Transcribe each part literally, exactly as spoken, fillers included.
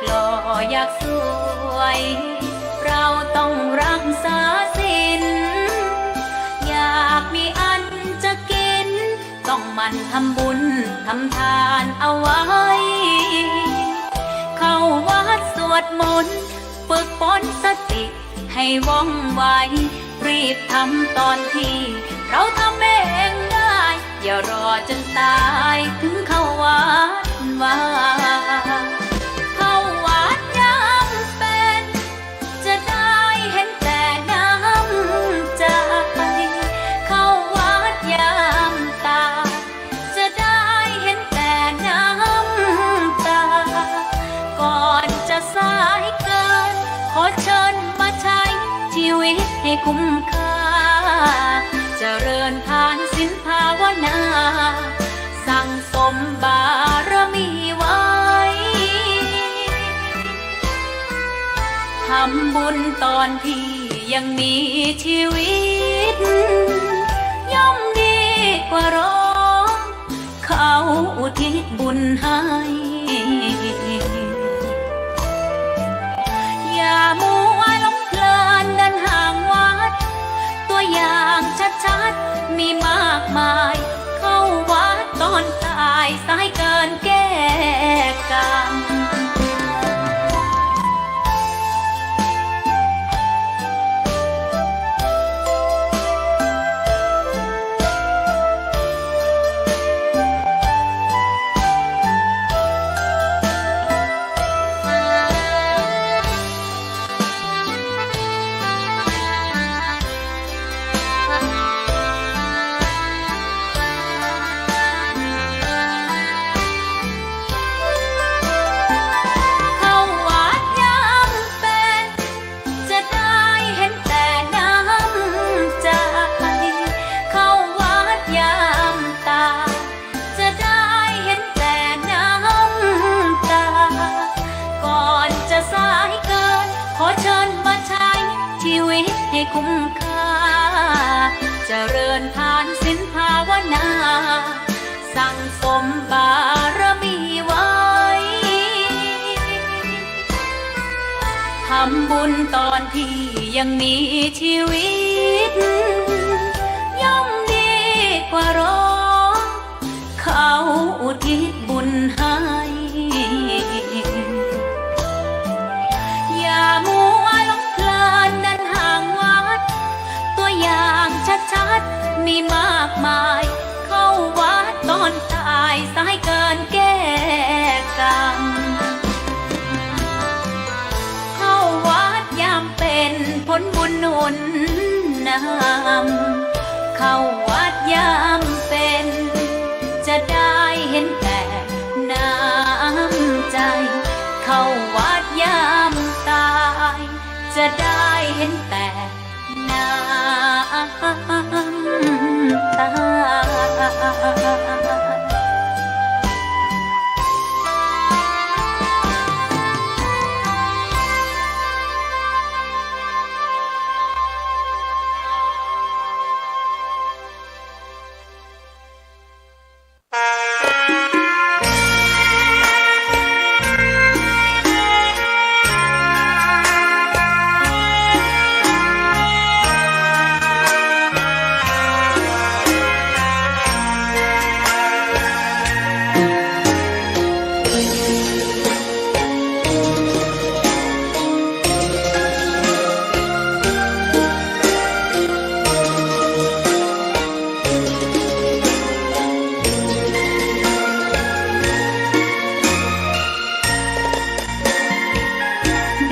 หล่ออยากสวย เราต้องรักษาศีล อยากมีอันจะกิ๋น ต้องหมั่นทำบุญทำทานเอาไว้ เข้าวัดสวดมนต์ ฝึกฝนสติให้ว่องไว รีบทำตอนที่เราทำเองได้ อย่ารอจนต๋ายถึงเข้าวัดวา เข้าวัดยามเพ็ญ จะได้เห็นแต่น้ำใจ เข้าวัดยามต๋าย จะได้เห็นแต่น้ำต๋า ก่อนจะสายเกิน ขอเชิญมาใช้ชีวิตให้คุ้มค่า เจริญทานศีลภาวนา สั่งสมบารมีไว้ ทำบุญตอนที่ยังมีชีวิต ย่อมดีกว่ารอ เขาอุทิศบุญให้ อย่ามัวหลงเพลินเดินห่างวัด ตัวอย่างชัดๆ มีมากมาย เข้าวัดตอนต๋าย สายเกินแก้กรรม เข้าวัดยามเพ็ญ จะได้เห็นแต่น้ำใจ เข้าวัดยามต๋าย จะได้เห็นแต่น้ำต๋า ก่อนจะสายเกิน ขอเชิญมาใช้ชีวิตให้คุ้มค่า เจริญทานศีลภาวนา สั่งสมบารมีไว้ ทำบุญตอนที่ยังมีชีวิต ย่อมดีกว่ารอ เขาอุทิศบุญให้ อย่ามัวหลงเพลินเดินห่างวัด ตัวอย่างชัดๆ มีมากมาย เข้าวัดตอนต๋าย สายเกินแก้กรรม เข้าวัดยามเพ็ญ ผลบุญหนุนนำ เข้าวัดยามเพ็ญ จะได้เห็นแต่น้ำใจ เข้าวัดยามต๋าย จะได้เห็นแต่น้ำต๋า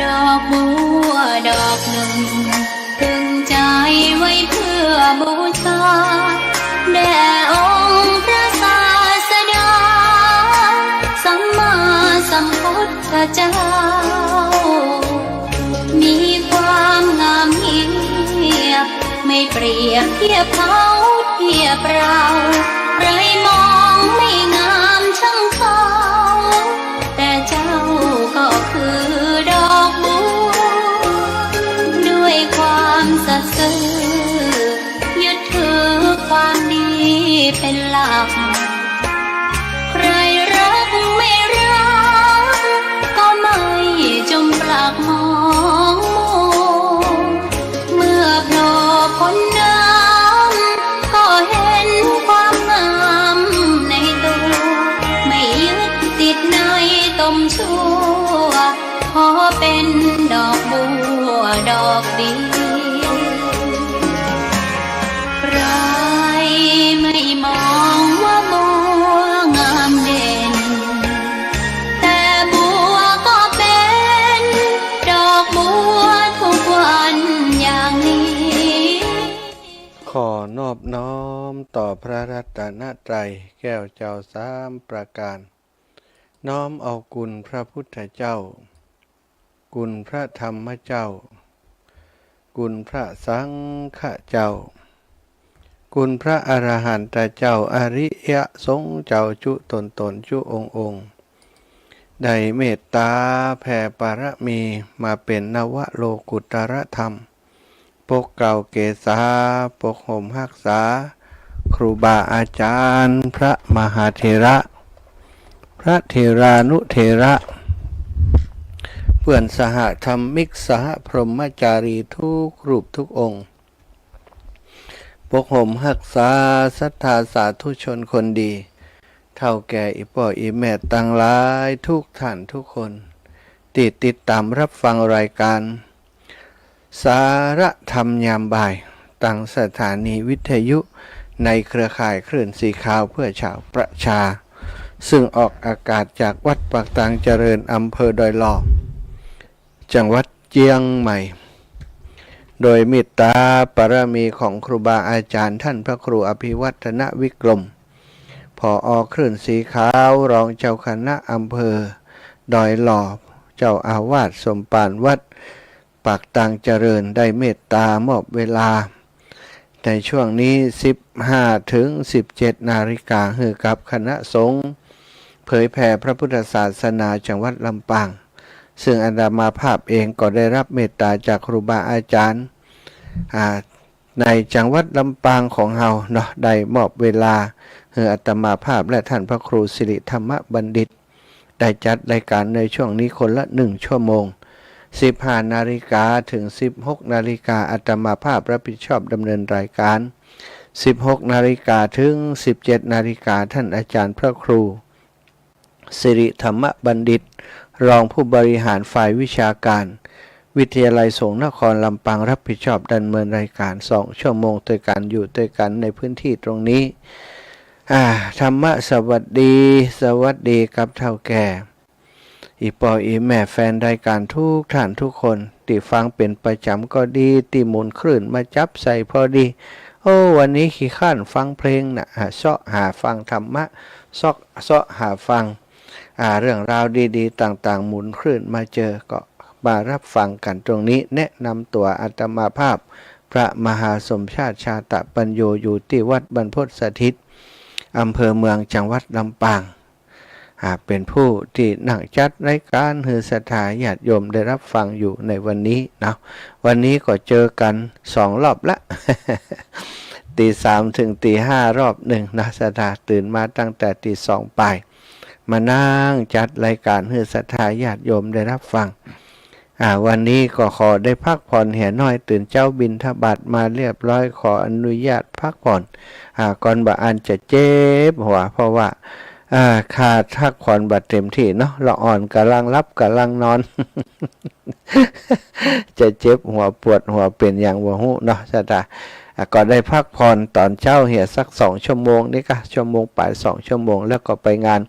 ดอกบัวดอกหนึ่ง ตึงใจไว้เพื่อบูชา แด่องค์พระศาสดา สัมมาสัมพุทธเจ้า มีความงามเงียบ ไม่เปรียบเทียบเขาเทียบเรา ใครมองไม่งามช่างเขา แต่เจ้าก็คือดอกบัว ด้วยความสัตย์ซื่อ ยึดถือความดีเป็นหลัก ใครรักไม่รัก ก็ไม่ ขอเป็นดอกบัวดอกเดียว ใครไม่มองว่าบัวงามเด่น แต่บัวก็เป็นดอกบัวทุกวันอย่างนี้ ขอนอบน้อมต่อพระรัตนตรัยแก้วเจ้าสามประการ น้อมเอาคุณพระพุทธเจ้า คุณพระธรรมเจ้า คุณพระสังฆเจ้า คุณพระอรหันตเจ้า อริยสงฆ์เจ้าจุ๊ต๋นๆ จุ๊องค์ๆ ได้เมตตาแผ่ปารมีมาเป๋นนวโลกุตตรธรรม ปกเกล้าเกษา ปกห่มฮักษา ครูบาอาจารย์ พระมหาเถระ พระเถรานุเถระ เปื้อนสหธรรมิก สหพรหมจารีทุกรูปทุกองค์ ปกห่มฮักษาศรัทธาสาธุชนคนดี เฒ่าแก่อี่ป้ออี่แม่ตังหลายทุกท่านทุกคน ตี้ติดต๋ามฮับฟังรายก๋าน สาระธรรมยามบ่าย ตางสถานีวิทยุในเครือข่ายคลื่นสีขาวเพื่อชาวประชา ซึ่งออกอากาศจากวัดปากตางเจริญ อำเภอดอยหล่อ จังหวัดเจียงใหม่ โดยเมตตาปารมีของครูบาอาจารย์ท่านพระครูอภิวัฒนวิกรม ผอ.คลื่นสีขาว รองเจ้าคณะอำเภอดอยหล่อ เจ้าอาวาสสมภารวัดปากตางเจริญ ได้เมตตามอบเวลา ในช่วงนี้ สิบห้า ถึง สิบเจ็ด นาฬิกา หื้อกับคณะสงฆ์เผยแผ่พระพุทธศาสนาจังหวัดลำปาง ซึ่งอาตมาภาพเองก็ได้ฮับเมตตาจากครูบาอาจารย์ อ่า ในจังหวัดลำปางของเฮาเนาะ ได้มอบเวลาหื้ออาตมาภาพและท่านพระครูสิริธรรมบัณฑิต ได้จัดรายก๋านในช่วงนี้คนละหนึ่งชั่วโมง สิบห้า นาฬิกา ถึง สิบหก นาฬิกา อาตมาภาพฮับผิดชอบดำเนินรายก๋าน สิบหก นาฬิกา ถึง สิบเจ็ด นาฬิกา ท่านอาจารย์พระครู สิริธรรมบัณฑิต รองผู้บริหารฝ่ายวิชาการ วิทยาลัยสงฆ์นครลำปาง ฮับผิดชอบดำเนินรายก๋าน สองชั่วโมงตวยกั๋น อยู่ตวยกั๋นในพื้นที่ตรงนี้ อ่า ธรรมะสวัสดี สวัสดีกับเฒ่าแก่ อี่ป้ออี่แม่แฟนรายก๋านทุกท่านทุกคน ตี้ฟังเป๋นประจ๋ำก็ดี ตี้หมุนคลื่นมาจับใส่พอดี โอ้ วันนี้ขี้คร้านฟังเพลงนะ อ่า เซาะหาฟังธรรมะ เซาะ เซาะหาฟัง อ่า เรื่องราวดีๆ ต่างๆ หมุนคลื่นมาเจอ ก็มาฮับฟังกั๋นตรงนี้ แนะนำตั๋ว อาตมาภาพ พระมหาสมชาติ ชาตะปัญโญ อยู่ตี้วัดบรรพตสถิต อำเภอเมือง จังหวัดลำปาง อ่า เป๋นผู้ตี้นั่งจัดรายก๋านหื้อศรัทธาญาติโยมได้ฮับฟังอยู่ในวันนี้เนาะ วันนี้ก็เจอกั๋นสองรอบละ ตีสามถึงตีห้ารอบนึ่งนะ ศรัทธาตื่นมาตั้งแต่ตีสองปาย มานั่งจัดรายก๋านหื้อศรัทธาญาติโยมได้ฮับฟัง อ่า วันนี้ก็ขอได้พักผ่อนเหียน้อย ตื่นเจ๊าบิณฑบาตมาเรียบร้อย ขออนุญาตพักผ่อน อ่า ก่อนบ่าอั้นจะเจ็บหัว เพราะว่า อ่า ข้าพักผ่อนบ่เต็มตี้เนาะ ละอ่อนก่ำลังหลับก่ำลังนอน จะเจ็บหัวปวดหัวเป๋นหยังบ่ฮู้เนาะ ศรัทธา อ่า ก็ได้พักผ่อนต๋อนเจ๊าเหียสักสองชั่วโมงนี่กะ ชั่วโมงปาย สองชั่วโมง แล้วก็ไปงาน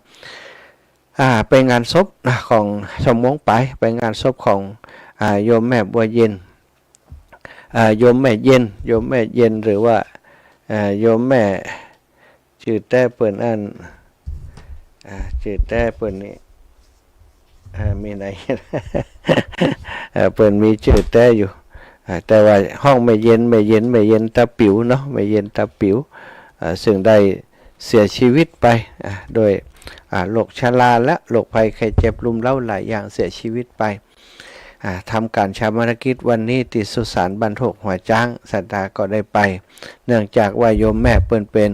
อ่า ไปงานศพนะ ของ ชั่วโมงปาย ไปงานศพของ อ่า โยมแม่บัวเย็น อ่า โยมแม่เย็น โยมแม่เย็น หรือว่า อ่า โยมแม่ จื้อแต๊เปิ้นอั้น อ่า จื้อแต๊เปิ้นนี่ อ่า มีไหน เอ่อ เปิ้นมีจื้อแต๊อยู่ อ่า แต่ว่าฮ้องแม่เย็น แม่เย็น แม่เย็นตาปิ๋วเนาะ แม่เย็นตาปิ๋ว อ่า ซึ่งได้เสียชีวิตไป อ่า โดย อ่า โรคชราและโรคภัยไข้เจ็บรุมเร้าหลายอย่าง เสียชีวิตไป อ่า ทำก๋านฌาปนกิจวันนี้ตี้สุสานบ้านโทกหัวจ๊าง ศรัทธาก็ได้ไป เนื่องจากว่าโยมแม่เปิ้นเป๋น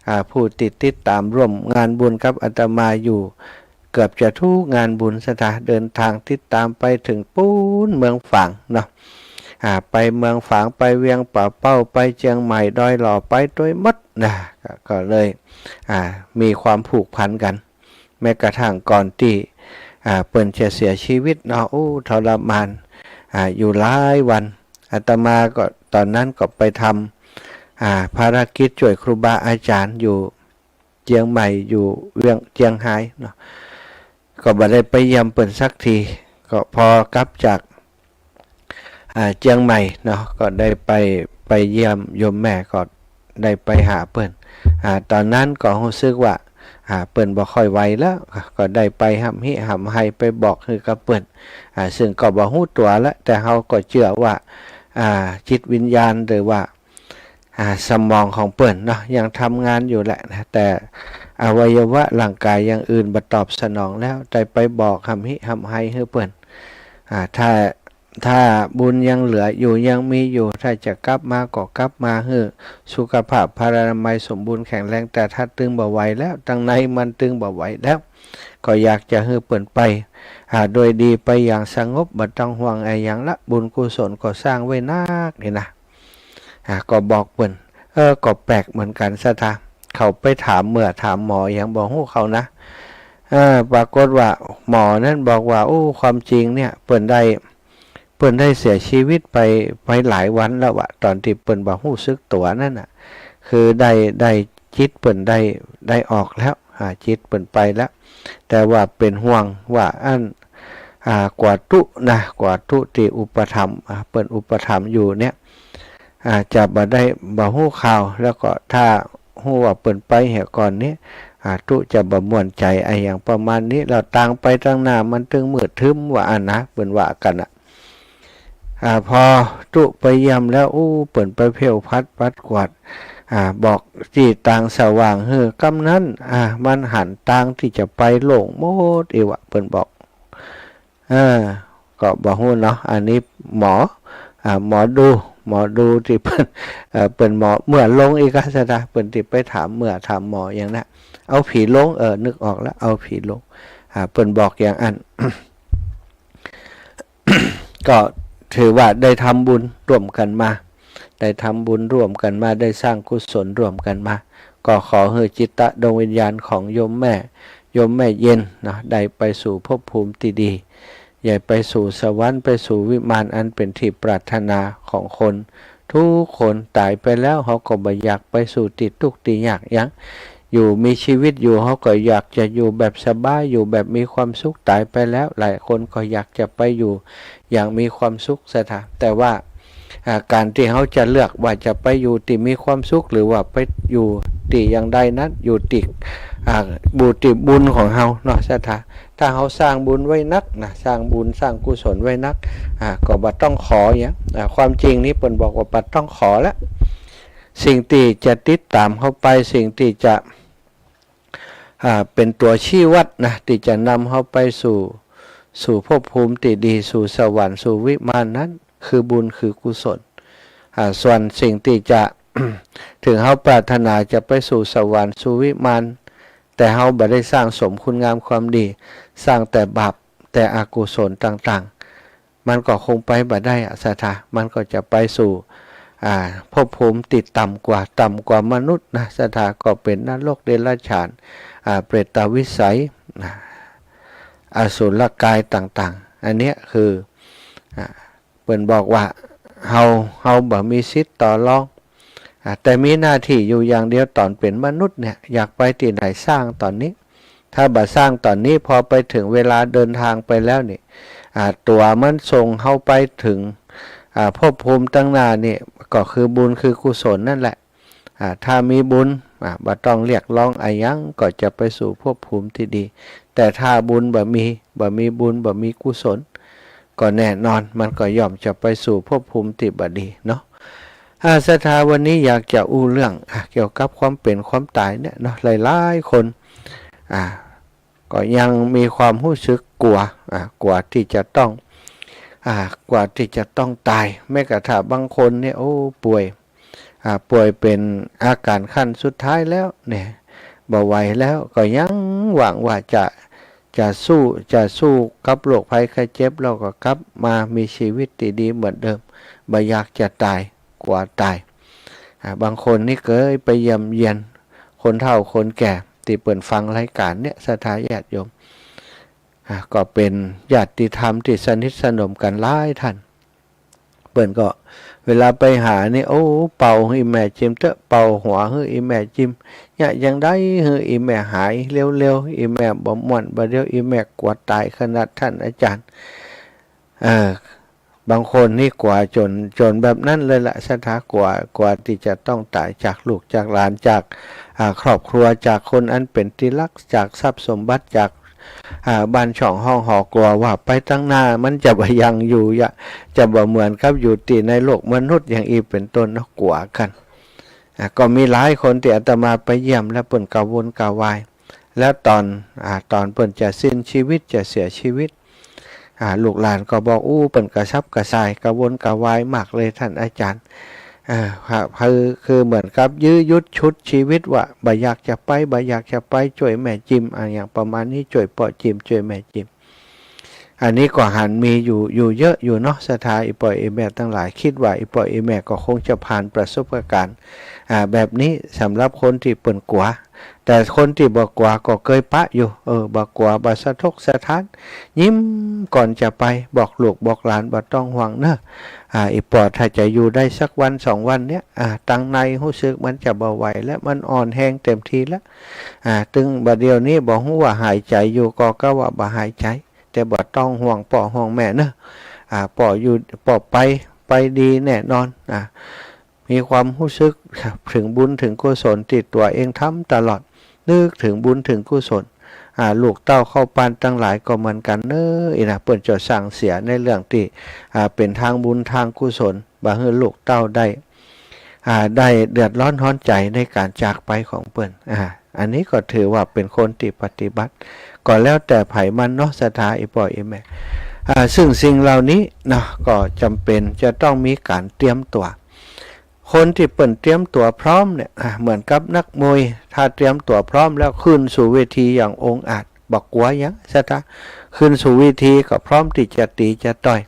อ่า ผู้ตี้ติดต๋ามร่วมงานบุญกับอาตมาอยู่ เกือบจะกู้งานบุญ ศรัทธาเดินตางติดต๋ามไปเถิงปู๊นเมืองฝางเนาะ อ่า ไปเมืองฝาง ไปเวียงป่าเป้า ไปเจียงใหม่ ดอยหล่อ ไปตวยหมดนะ ก็ ก็เลย อ่า มีความผูกพันกั๋น แม้กระทั่งก่อนตี้ อ่า เปิ้นจะเสียชีวิตเนาะ โอ้ ทรมาน อ่า อยู่หลายวัน อาตมาก็ต๋อนนั้นก็ไปทำ อ่า ภารกิจจ้วยครูบาอาจ๋ารย์อยู่เจียงใหม่ อยู่เวียง เจียงฮายเนาะ ก็บ่ได้ไปเยี่ยมเปิ้นสักที ก็พอกลับจาก อ่า เจียงใหม่เนาะ ก็ได้ไป ไปเยี่ยมโยมแม่ ก็ได้ไปหาเปิ้น อ่า ต๋อนนั้นก็ฮู้สึกว่า อ่า เปิ้นบ่ค่อยไหวแล้ว ก็ได้ไปฮ่ำฮิฮ่ำไฮ ไปบอกหื้อกับเปิ้น อ่า ซึ่งก็บ่ฮู้ตั๋วละ แต่เฮาก็เจื้อว่า อ่า จิตวิญญาณ หรือว่า อ่า สมองของเปิ้นเนาะ ยังทำงานอยู่แหละนะ แต่อวัยวะร่างกายอย่างอื่นบ่ตอบสนองแล้ว ได้ไปบอกฮ่ำฮิฮ่ำไฮหื้อเปิ้น อ่า ถ้า ถ้าบุญยังเหลืออยู่ ยังมีอยู่ ถ้าจะกลับมาก็กลับมาหื้อสุขภาพพลานามัยสมบูรณ์แข็งแรง แต่ถ้าตึงบ่ไหวแล้ว ตังในมันตึงบ่ไหวแล้ว ก็อยากจะหื้อเปิ้นไป อ่า โดยดี ไปอย่างสงบ บ่ต้องห่วงอะหยังละ บุญกุศลก็สร้างไว้นักนี่นะ อ่า ก็บอกเปิ้น เออ ก็แปลกเหมือนกั๋นศรัทธา เขาไปถามเมื่อถามหมอหยังบ่ฮู้เขานะ เออ ปรากฏว่าหมอนั้นบอกว่า โอ้ ความจริงเนี่ย เปิ้นได้ เปิ้นได้เสียชีวิตไป ไปหลายวันแล้ววะ ต๋อนตี้เปิ้นบ่ฮู้สึกตั๋วนั่นน่ะ คือได้ ได้จิตเปิ้นได้ ได้ออกแล้ว อ่า จิตเปิ้นไปแล้ว แต่ว่าเป๋นห่วงว่าอั้น อ่า กั๋วตุ๊นะ กั๋วตุ๊ตี้อุปถัมภ์ อ่า เปิ้นอุปถัมภ์อยู่เนี่ย อ่า จะบ่ได้ บ่ฮู้ข่าว แล้วก็ถ้าฮู้ว่าเปิ้นไปเหียก่อนนี้ อ่า ตุ๊จะบ่ม่วนใจ๋อะหยังประมาณนี้ แล้วตางไปตางหน้ามันตึงมืดตึงตึ๊มว่าอั้นนะ เปิ้นว่ากั๋นน่ะ อ่า พอตุ๊ไปเยี่ยมแล้ว อู้ เปิ้นไปเผ้าพัดปัดกวาด อ่า บอกตี้ตางสว่างหื้อ กำนั้น อ่า มันหันตางตี้จะไปโล่งหมดอี้วะ เปิ้นบอก เออ ก็บ่ฮู้เนาะ อันนี้หมอ อ่า หมอดู หมอดูตี้เปิ้น เอ่อ เปิ้นหมอเมื่อลงอี้กาศรัทธา เปิ้นตี้ไปถามเมื่อถามหมอหยังนะ เอาผีลง เออ นึกออกแล้ว เอาผีลง อ่า เปิ้นบอกอย่างอั้น ก็ถือว่าได้ทำบุญร่วมกั๋นมา ได้ทำบุญร่วมกั๋นมา ได้สร้างกุศลร่วมกั๋นมา ก็ขอหื้อจิตตะดวงวิญญาณของโยมแม่ โยมแม่เย็นเนาะ ได้ไปสู่ภพภูมิตี้ดี ได้ไปสู่สวรรค์ ไปสู่วิมานอันเป๋นตี้ปรารถนาของคนทุกคน ต๋ายไปแล้วเฮาก็บ่อยากไปสู่ตี้ตุ๊กข์ตี้ยากหยัง อยู่มีชีวิตอยู่เฮาก็อยากจะอยู่แบบสบาย อยู่แบบมีความสุข ต๋ายไปแล้วหลายคนก็อยากจะไปอยู่อย่างมีความสุขศรัทธา แต่ว่า อ่า ก๋านตี้เฮาจะเลือกว่าจะไปอยู่ตี้มีความสุข หรือว่าไปอยู่ตี้อย่างใดนั้น อยู่ตี้ อ่า อยู่ตี้บุญของเฮาเนาะศรัทธา ถ้าเฮาสร้างบุญไว้นักนะ สร้างบุญสร้างกุศลไว้นัก อ่า ก็บ่ต้องขอหยัง อ่า ความจริงนี้เปิ้นบอกว่าบ่ต้องขอละ สิ่งตี้จะติดต๋ามเฮาไป สิ่งตี้จะ อ่า เป๋นตั๋วชี้วัดนะ ตี้จะนำเฮาไปสู่ สู่ภพภูมิตี้ดี สู่สวรรค์ สู่วิมานนั้น คือบุญ คือกุศล อ่า ส่วนสิ่งตี้จะ เถิงเฮาปรารถนาจะไปสู่สวรรค์ สู่วิมาน แต่เฮาบ่ได้สร้างสมคุณงามความดี สร้างแต่บาป แต่อกุศลต่างๆ มันก็คงไปบ่ได้อะศรัทธา มันก็จะไปสู่ อ่า ภพภูมิตี้ต่ำกว่า ต่ำกว่ามนุษย์นะศรัทธา ก็เป๋นนรกเดรัจฉาน อ่า เปรตวิสัยนะ อสุรกายต่างๆ อันเนี้ยคือ อ่า เปิ้นบอกว่าเฮา เฮาบ่มีสิทธิ์ต่อรอง อ่า แต่มีหน้าตี้อยู่อย่างเดียว ต๋อนเป๋นมนุษย์เนี่ย อยากไปตี้ใดสร้างต๋อนนี้ ถ้าบ่สร้างต๋อนนี้ พอไปเถิงเวลาเดินตางไปแล้วนี่ อ่า ตั๋วมันส่งเฮาไปเถิง อ่า ภพภูมิตังหน้านี่ ก็คือบุญคือกุศลนั่นแหละ อ่า ถ้ามีบุญ อ่า บ่ต้องเรียกร้องอะหยัง ก็จะไปสู่ภพภูมิตี้ดี แต่ถ้าบุญบ่มี บ่มีบุญ บ่มีกุศล ก็แน่นอน มันก็ย่อมจะไปสู่ภพภูมิตี้บ่ดีเนาะ อ่า ศรัทธา วันนี้อยากจะอู้เรื่อง อ่า เกี่ยวกับความเป๋นความต๋ายเนี่ยเนาะ หลายๆ คน อ่า ก็ยังมีความฮู้สึกกั๋ว อ่า กั๋วตี้จะต้อง อ่า กั๋วตี้จะต้องต๋าย แม้กระทั่งบางคนเนี่ย โอ้ ป่วย อ่า ป่วยเป๋นอาก๋านขั้นสุดท้ายแล้วเนี่ย บ่ไหวแล้ว ก็ยังหวังว่าจะ จะสู้ จะสู้กับโรคภัยไข้เจ็บ แล้วก็กลับมามีชีวิตตี้ดีเหมือนเดิม บ่อยากจะต๋าย กั๋วต๋าย อ่า บางคนนี่เกยไปเยี่ยมเยียนคนเฒ่าคนแก่ตี้เปิ้นฟังรายก๋านเนี่ย ศรัทธาญาติโยม อ่า ก็เป๋นญาติธรรมตี้สนิทสนมกั๋นหลายต้าน เปิ้นก็เวลาไปหานี่ โอ้ เป่าหื้ออี่แม่จิมเต๊อะ เป่าหัวหื้ออี่แม่จิม เยียะจาใดหื้ออี่แม่หายเร็วๆ อี่แม่บ่ม่วนบ่เดียว อี่แม่กั๋วต๋ายขนาดต้านอาจ๋ารย์ เออ บางคนนี่กั๋วจ๋น จ๋นแบบนั้นเลยละ ศรัทธา กั๋ว กั๋วตี้จะต้องต๋ายจากลูกจากหลาน จาก อ่า ครอบครัว จากคนอันเป๋นตี้ฮัก จากทรัพย์สมบัติ จาก อ่า บ้านช่องห้องหอ กั๋วว่าไปตังหน้ามันจะบ่ยั่งอยู่ยะ จะบ่เหมือนกับอยู่ตี้ในโลกมนุษย์อย่างอี้เป๋นต้นเนาะ กั๋วกั๋น อ่า ก็มีหลายคนตี้อาตมาไปเยี่ยมแล้วเปิ้นกระวนกระวาย แล้วต๋อน อ่า ต๋อนเปิ้นจะสิ้นชีวิต จะเสียชีวิต อ่า ลูกหลานก็บอก อู้ เปิ้นกระสับกระส่าย กระวนกระวายมากเลยต้านอาจ๋ารย์ อ่า คือ คือเหมือนกับยื้อยุดฉุดชีวิตว่า บ่อยากจะไป บ่อยากจะไป จ้วยแม่จิม อะหยังประมาณนี้ จ้วยป้อจิม จ้วยแม่จิม อันนี้ก็หันมีอยู่ อยู่เยอะอยู่เนาะ ศรัทธา อี่ป้ออี่แม่ตังหลาย กึ๊ดว่าอี่ป้ออี่แม่ก็คงจะผ่านประสบการณ์ อ่า แบบนี้ สำหรับคนตี้เปิ้นกั๋ว แต่คนตี้บ่กั๋วก็เกยปะอยู่ เออ บ่กั๋ว บ่สะทกสะท้าน ยิ้มก่อนจะไป บอกลูกบอกหลาน บ่ต้องห่วงเนาะ อ่า อี่ป้อถ้าจะอยู่ได้สักวันสองวันเนี่ย อ่า ตังในฮู้สึกมันจะบ่ไหวแล้ว มันอ่อนแฮงเต็มทีแล้ว อ่า ตึงบ่าเดี่ยวนี้บ่ฮู้ว่าหายใจ๋อยู่ ก็กาว่าบ่หายใจ๋ แต่บ่ต้องห่วงป้อห่วงแม่เนาะ อ่า ป้ออยู่ ป้อไป ไปดีแน่นอน อ่า มีความฮู้สึกเถิงบุญเถิงกุศลตี้ตั๋วเองทำตลอด นึกเถิงบุญเถิงกุศล อ่า ลูกเต้าเข้าป้านตังหลายก็เหมือนกั๋นเนาะ อี้นะ เปิ้นจะสั่งเสียในเรื่องตี้ อ่า เป๋นตางบุญตางกุศล บ่หื้อลูกเต้าได้ อ่า ได้เดือดร้อนฮ้อนใจ๋ในก๋านจากไปของเปิ้น อ่า อันนี้ก็ถือว่าเป๋นคนตี้ปฏิบัติ ก็แล้วแต่ใผมันเนาะ ศรัทธา อี่ป้ออี่แม่ อ่า ซึ่งสิ่งเหล่านี้เนาะ ก็จ๋ำเป๋นจะต้องมีก๋านเตรียมตั๋ว คนตี้เปิ้นเตรียมตั๋วพร้อมเนี่ย อ่า เหมือนกับนักมวย ถ้าเตรียมตั๋วพร้อมแล้วขึ้นสู่เวทีอย่างองอาจ บ่กั๋วหยัง ศรัทธา ขึ้นสู่เวทีก็พร้อมตี้จะตี๋จะต่อย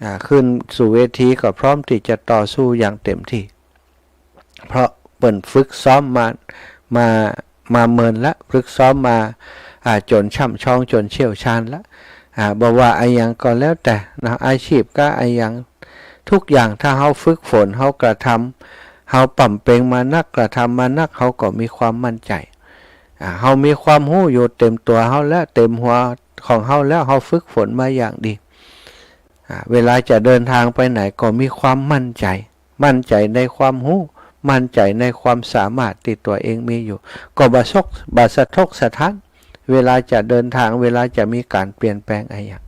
อ่า ขึ้นสู่เวทีก็พร้อมตี้จะต่อสู้อย่างเต็มตี้ เพราะเปิ้นฝึกซ้อมมา มา มาเมินละ ฝึกซ้อมมา อ่า จ๋นช่ำชอง จ๋นเชี่ยวชาญละ อ่า บ่ว่าอะหยังก็แล้วแต่เนาะ อาชีพก้าอะหยัง กู้อย่าง ถ้าเฮาฝึกฝน เฮากระทำ เฮาปำเป็งมานัก กระทำมานัก เฮาก็มีความมั่นใจ๋ อ่า เฮามีความฮู้อยู่เต๋มตั๋วเฮาแล้ว เต๋มหัวของเฮาแล้ว เฮาฝึกฝนมาอย่างดี อ่า เวลาจะเดินตางไปไหนก็มีความมั่นใจ๋ มั่นใจ๋ในความฮู้ มั่นใจ๋ในความสามารถตี้ตั๋วเองมีอยู่ ก็บ่สก บ่สะทกสะท้าน เวลาจะเดินตาง เวลาจะมีก๋านเปลี่ยนแปลงอะหยัง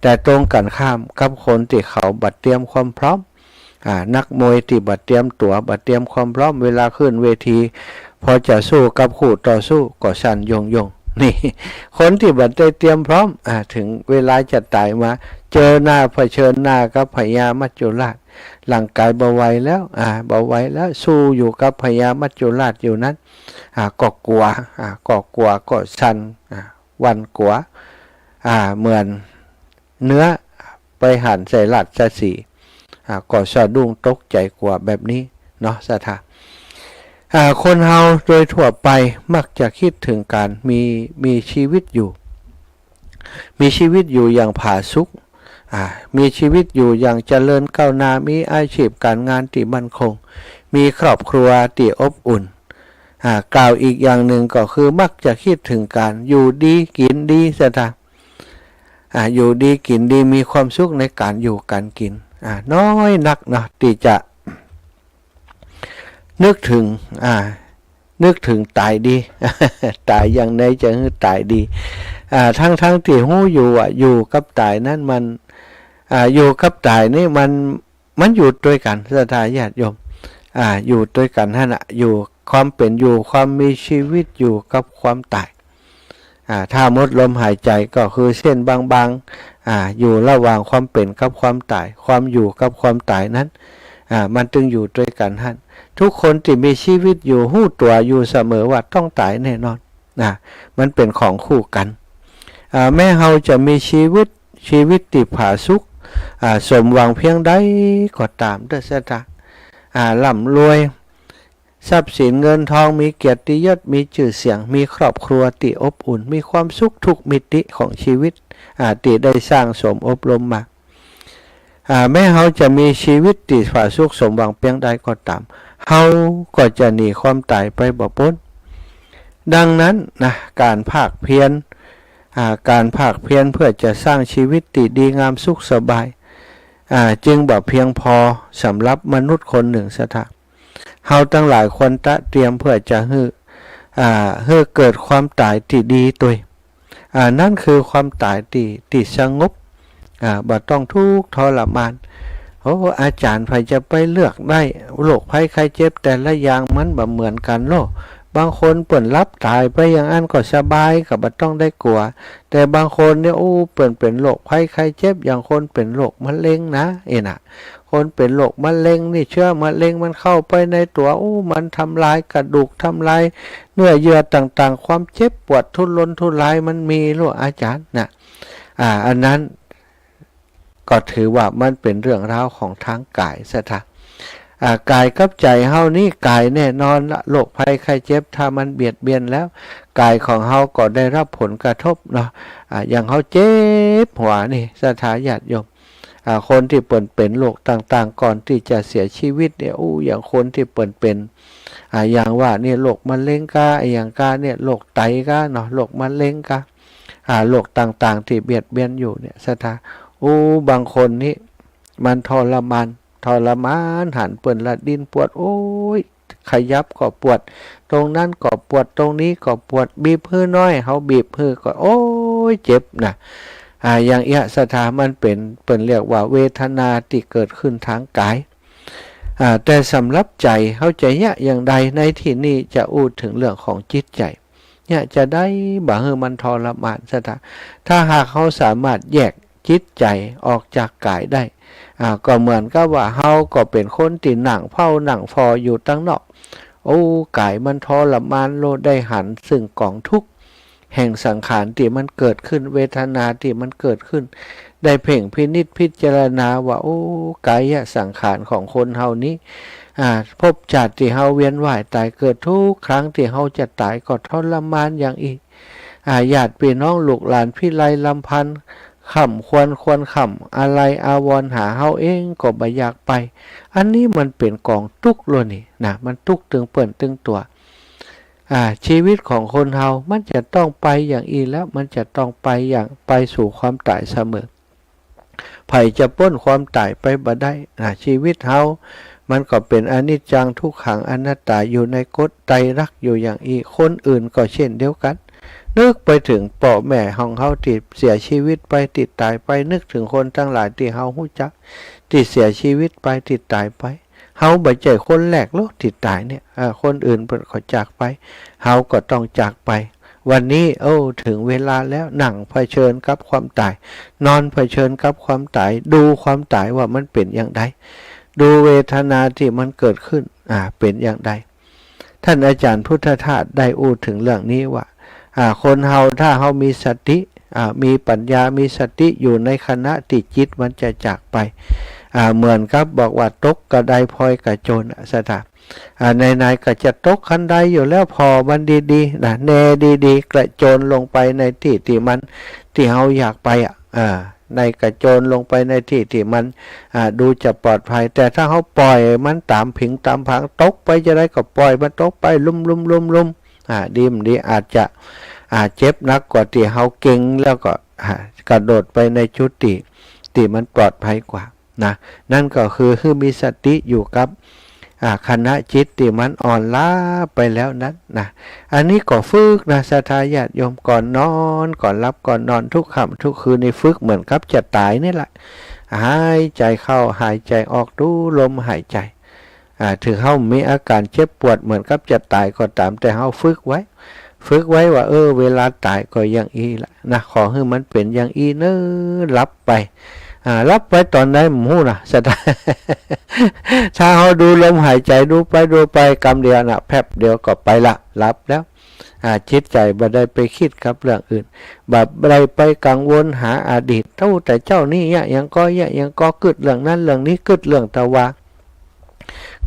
แต่ตรงกั๋นข้ามกับคนตี้เขาบ่เตรียมความพร้อม อ่า นักมวยตี้บ่เตรียมตั๋ว บ่เตรียมความพร้อม เวลาขึ้นเวที พอจะสู้กับคู่ต่อสู้ก็สั่นโยงๆ นี่ คนตี้บ่ได้เตรียมพร้อม อ่า เถิงเวลาจะต๋ายมา เจอหน้า เผชิญหน้ากับพญามัจจุราช ร่างก๋ายบ่ไหวแล้ว อ่า บ่ไหวแล้ว สู้อยู่กับพญามัจจุราชอยู่นั้น อ่า ก็กั๋ว อ่า ก็กั๋ว ก็สั่น อ่า หวั่นกั๋ว อ่า เหมือนเนื้อไปหันใส่ราชสีห์ อ่า ก็สะดุ้งตกใจ๋กั๋วแบบนี้เนาะ ศรัทธา อ่า คนเฮาโดยทั่วไปมักจะกึ๊ดเถิงก๋านมี มีชีวิตอยู่ มีชีวิตอยู่อย่างผาสุก อ่า มีชีวิตอยู่อย่างเจริญก้าวหน้า มีอาชีพก๋านงานตี้มั่นคง มีครอบครัวตี้อบอุ่น อ่า กล่าวอีกอย่างนึ่งก็คือมักจะกึ๊ดเถิงก๋านอยู่ดีกิ๋นดี ศรัทธา อ่า อยู่ดีกิ๋นดี มีความสุขในก๋านอยู่ก๋านกิ๋น อ่า น้อยนักเนาะตี้จะ นึกเถิง อ่า นึกเถิงต๋ายดี ต๋ายอย่างใดจะหื้อต๋ายดี อ่า ตึงๆ ตี้ฮู้อยู่ว่าอยู่กับต๋ายนั้นมัน อ่า อยู่กับต๋ายนี่มัน มันอยู่ตวยกั๋น ศรัทธาญาติโยม อ่า อยู่ตวยกั๋นหั้นน่ะ อยู่ ความเป๋นอยู่ ความมีชีวิตอยู่กับความต๋าย อ่า ถ้าหมดลมหายใจ๋ก็คือเส้นบางๆ อ่า อยู่ระหว่างความเป๋นกับความต๋าย ความอยู่กับความต๋ายนั้น อ่า มันตึงอยู่ตวยกั๋นหั้น กู้คนตี้มีชีวิตอยู่ฮู้ตั๋วอยู่เสมอว่าต้องต๋ายแน่นอน อ่า มันเป๋นของคู่กั๋น อ่า แม้เฮาจะมีชีวิต ชีวิตตี้ผาสุก อ่า สมหวังเพียงใดก็ต๋ามเต๊อะ ศรัทธา อ่า ร่ำรวย ทรัพย์สินเงินทอง มีเกียรติยศ มีจื้อเสียง มีครอบครัวตี้อบอุ่น มีความสุขทุกมิติของชีวิต อ่า ตี้ได้สร้างสมอบรมมา อ่า แม้เฮาจะมีชีวิตตี้ผาสุกสมหวังเปียงใดก็ต๋าม เฮาก็จะหนีความต๋ายไปบ่ป๊น ดังนั้นนะ ก๋านภาคเพียร อ่า ก๋านภาคเพียรเพื่อจะสร้างชีวิตตี้ดีงามสุขสบาย อ่า จึงบ่เพียงปอสำหรับมนุษย์คนนึ่งศรัทธา เฮาตังหลายควรตระเตรียมเพื่อจะหื้อ อ่า หื้อเกิดความต๋ายตี้ดีตวย อ่า นั้นคือความต๋ายตี้ ตี้สงบ อ่า บ่ต้องทุกข์ทรมาน โอ้ อาจ๋ารย์ ใผจะไปเลือกได้ โรคภัยไข้เจ็บแต่ละอย่างมันบ่เหมือนกั๋นลอ บางคนเปิ้นหลับต๋ายไปอย่างอั้นก็สบาย ก็บ่ต้องได้กั๋ว แต่บางคนเนี่ย โอ้ เปิ้นเป๋นโรคภัยไข้เจ็บ อย่างคนเป๋นโรคมะเร็งนะ เอ๊ะนะ คนเป๋นโรคมะเร็งนี่ เจื้อมะเร็งมันเข้าไปในตั๋ว โอ้ มันทำลายกระดูก ทำลายเนื้อเยื่อต่างๆ ความเจ็บปวดทุรนทุรายมันมีลออาจ๋ารย์นะ อ่า อันนั้นก็ถือว่ามันเป๋นเรื่องราวของตางก๋ายศรัทธา อ่า ก๋ายกับใจ๋เฮานี้ ก๋ายแน่นอนละ โรคภัยไข้เจ็บถ้ามันเบียดเบียนแล้ว ก๋ายของเฮาก็ได้รับผลกระทบเนาะ อ่า อย่างเฮาเจ็บหัวนี่ศรัทธาญาติโยม อ่า คนตี้เปิ้นเป๋นโรคต่างๆ ก่อนตี้จะเสียชีวิตเนี่ย อู้ อย่างคนตี้เปิ้นเป๋น อ่า อย่างว่าเนี่ยโรคมะเร็งก้า อย่างก้าเนี่ยโรคไตก้าเนาะ โรคมะเร็งก้า อ่า โรคต่างๆ ตี้เบียดเบียนอยู่เนี่ยศรัทธา อู้ บางคนนี่มันทรมาน ทรมาน หันเปิ้นละดิ้นปวด โอ้ย ขยับก็ปวด ตรงนั้นก็ปวด ตรงนี้ก็ปวด บีบหื้อน้อย เฮาบีบหื้อก็ โอ้ย เจ็บนะ อ่า อย่างเอี้ยศรัทธา มันเป๋น เปิ้นเรียกว่าเวทนาตี้เกิดขึ้นตางก๋าย อ่า แต่สำหรับใจ๋เฮาจะเยียะอย่างใด ในตี้นี่จะอู้เถิงเรื่องของจิตใจ๋ เยียะจะใดบ่หื้อมันทรมานศรัทธา ถ้าหากเฮาสามารถแยกจิตใจ๋ออกจากก๋ายได้ อ่า ก็เหมือนกับว่าเฮาก็เป๋นคนตี้นั่งเฝ้านั่งฟออยู่ตังนอก โอ้ ก๋ายมันทรมานลอ ได้หันซึ่งก๋องทุกข์แห่งสังขารตี้มันเกิดขึ้น เวทนาตี้มันเกิดขึ้น ได้เพ่งพินิจพิจารณาว่า โอ้ ก๋ายสังขารของคนเฮานี้ อ่า ภพชาติตี้เฮาเวียนว่ายต๋ายเกิดทุกครั้งตี้เฮาจะต๋ายก็ทรมานอย่างอี้ อ่า ญาติปี้น้องลูกหลานพิไลรำพัน ค่ำควร ควรค่ำ อาลัยอาวรณ์หา เฮาเองก็บ่อยากไป อันนี้มันเป๋นก๋องตุ๊กข์ลอนี่นะ มันตุ๊กข์ตึงเปิ้นตึงตั๋ว อ่า ชีวิตของคนเฮามันจะต้องไปอย่างอี้แล้ว มันจะต้องไปอย่าง ไปสู่ความต๋ายเสมอ ใผจะป๊นความต๋ายไปบ่ได้นะ ชีวิตเฮามันก็เป๋นอนิจจังทุกขังอนัตตา อยู่ในกฎไตรลักษณ์อยู่อย่างอี้ คนอื่นก็เช่นเดียวกั๋น นึกไปเถิงป้อแม่ของเฮาตี้เสียชีวิตไป ตี้ต๋ายไป นึกเถิงคนตังหลายตี้เฮาฮู้จัก ตี้เสียชีวิตไป ตี้ต๋ายไป เฮาบ่ใจ้คนแรกลอตี้ต๋ายเนี่ย อ่า คนอื่นเปิ้นก็จากไป เฮาก็ต้องจากไป วันนี้ โอ้ เถิงเวลาแล้ว นั่งเผชิญกับความต๋าย นอนเผชิญกับความต๋าย ดูความต๋ายว่ามันเป๋นอย่างใด ดูเวทนาตี้มันเกิดขึ้น อ่า เป๋นอย่างใด ท่านอาจ๋ารย์พุทธทาสได้อู้เถิงเรื่องนี้ว่า อ่า คนเฮาถ้าเฮามีสติ อ่า มีปัญญา มีสติอยู่ในขณะตี้จิตมันจะจากไป อ่า เหมือนกับบอกว่าตกกระไดพลอยกระโจนอะ ศรัทธา อ่า ไหนๆ ก็จะตกคันไดอยู่แล้ว ผ่อมันดีๆ นะ แนดีๆ กระโจนลงไปในตี้ตี้มัน ตี้เฮาอยากไปอะ อ่า ในกระโจนลงไปในตี้ตี้มัน อ่า ดูจะปลอดภัย แต่ถ้าเฮาปล่อยมันต๋ามผิงต๋ามผาง ตกไปจะใดก็ปล่อยมันตกไป ลุ่มๆๆๆ อ่า ดีบ่ดีอาจจะ อ่า เจ็บหนักกว่าตี้เฮาเกร็ง แล้วก็ อ่า กระโดดไปในจุดตี้ ตี้มันปลอดภัยกว่า นะ นั่นก็คือหื้อมีสติอยู่กับ อ่า ขณะจิตตี้มันอ่อนล้าไปแล้วนั้นนะ อันนี้ก็ฝึกนะ ศรัทธาญาติโยม ก่อนนอน ก่อนหลับ ก่อนนอน ทุกค่ำทุกคืนนี่ฝึกเหมือนกับจะต๋ายนี่แหละ หายใจ๋เข้า หายใจ๋ออก ดูลมหายใจ๋ อ่า เถิงเฮามีอาก๋ารเจ็บปวดเหมือนกับจะต๋ายก็ต๋าม แต่เฮาฝึกไว้ ฝึกไว้ว่า เออ เวลาต๋ายก็อย่างอี้ละนะ ขอหื้อมันเป๋นอย่างอี้เน่อ หลับไป อ่า หลับไปต๋อนใดบ่ฮู้นะ ศรัทธา ถ้าเฮาดูลมหายใจ๋ ดูไปดูไป กำเดียวนะ แป๊บเดียวก็ไปละ หลับแล้ว อ่า จิตใจ๋บ่ได้ไปกึ๊ดกับเรื่องอื่น บ่ได้ไปกังวลหาอดีต เต้าแต่เจ้านี้เยียะหยังก่อ เยียะหยังก่อ กึ๊ดเรื่องนั้นเรื่องนี้ กึ๊ดเรื่องตะวา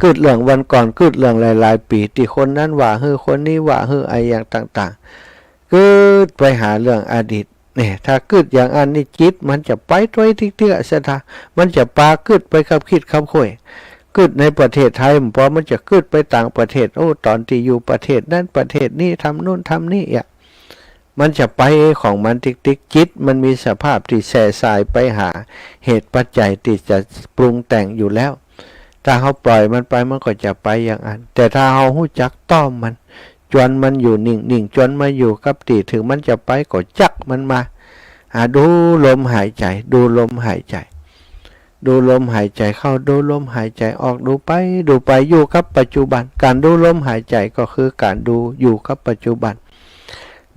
กึ๊ดเรื่องวันก่อน กึ๊ดเรื่องหลายๆ ปี๋ ตี้คนนั้นว่าหื้อ คนนี้ว่าหื้อ อะหยังต่างๆ กึ๊ดไปหาเรื่องอดีต เนี่ย ถ้ากึ๊ดอย่างอั้นนี่ จิตมันจะไปตวยติ๊กๆ อะ ศรัทธา มันจะปากึ๊ดไปกับขีดกับข้วย กึ๊ดในประเทศไทยบ่ปอ มันจะกึ๊ดไปต่างประเทศ โอ้ ต๋อนตี้อยู่ประเทศนั้นประเทศนี้ ทำโน่นทำนี่อะ มันจะไปของมันติ๊กๆ จิตมันมีสภาพตี้แส่สายไปหาเหตุปัจจัยตี้จะปรุงแต่งอยู่แล้ว ถ้าเฮาปล่อยมันไป มันก็จะไปอย่างอั้น แต่ถ้าเฮาฮู้จักต้อมมัน จวนมันอยู่นิ่งๆ จวนมันอยู่กับตี้ เถิงมันจะไปก็จักมันมา อ่า ดูลมหายใจ๋ ดูลมหายใจ๋ ดูลมหายใจ๋เข้า ดูลมหายใจ๋ออก ดูไป ดูไป อยู่กับปัจจุบัน ก๋านดูลมหายใจ๋ก็คือก๋านดูอยู่กับปัจจุบัน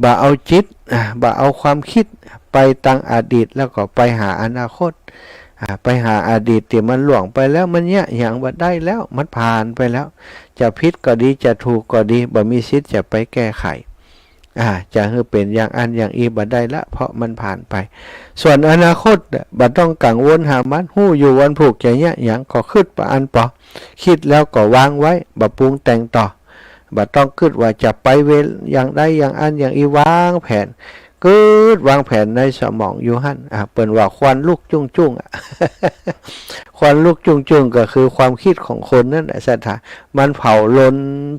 บ่เอาจิต อ่า บ่เอาความกึ๊ดไปตังอดีต แล้วก็ไปหาอนาคต อ่า ไปหาอดีตตี้มันล่วงไปแล้ว มันเยียะหยังบ่ได้แล้ว มันผ่านไปแล้ว จะผิดก็ดี จะถูกก็ดี บ่มีสิทธิ์จะไปแก้ไข อ่า จะหื้อเป๋นอย่างอั้นอย่างอี้บ่ได้ละ เพราะมันผ่านไป ส่วนอนาคต บ่ต้องกังวลหามัน ฮู้อยู่วันพูกจะเยียะหยัง ก็กึ๊ดปะอันปอ กึ๊ดแล้วก็วางไว้ บ่ปรุงแต่งต่อ บ่ต้องกึ๊ดว่าจะไปเวลาอย่างใดอย่างอั้นอย่างอี้ วางแผน กึ๊ดวางแผนในสมองอยู่หั้น อ่า เปิ้นว่าควันลุกจุ้งๆ อะ ควันลุกจุ้งๆ ก็คือความกึ๊ดของคนนั้นน่ะ ศรัทธา มันเผาลน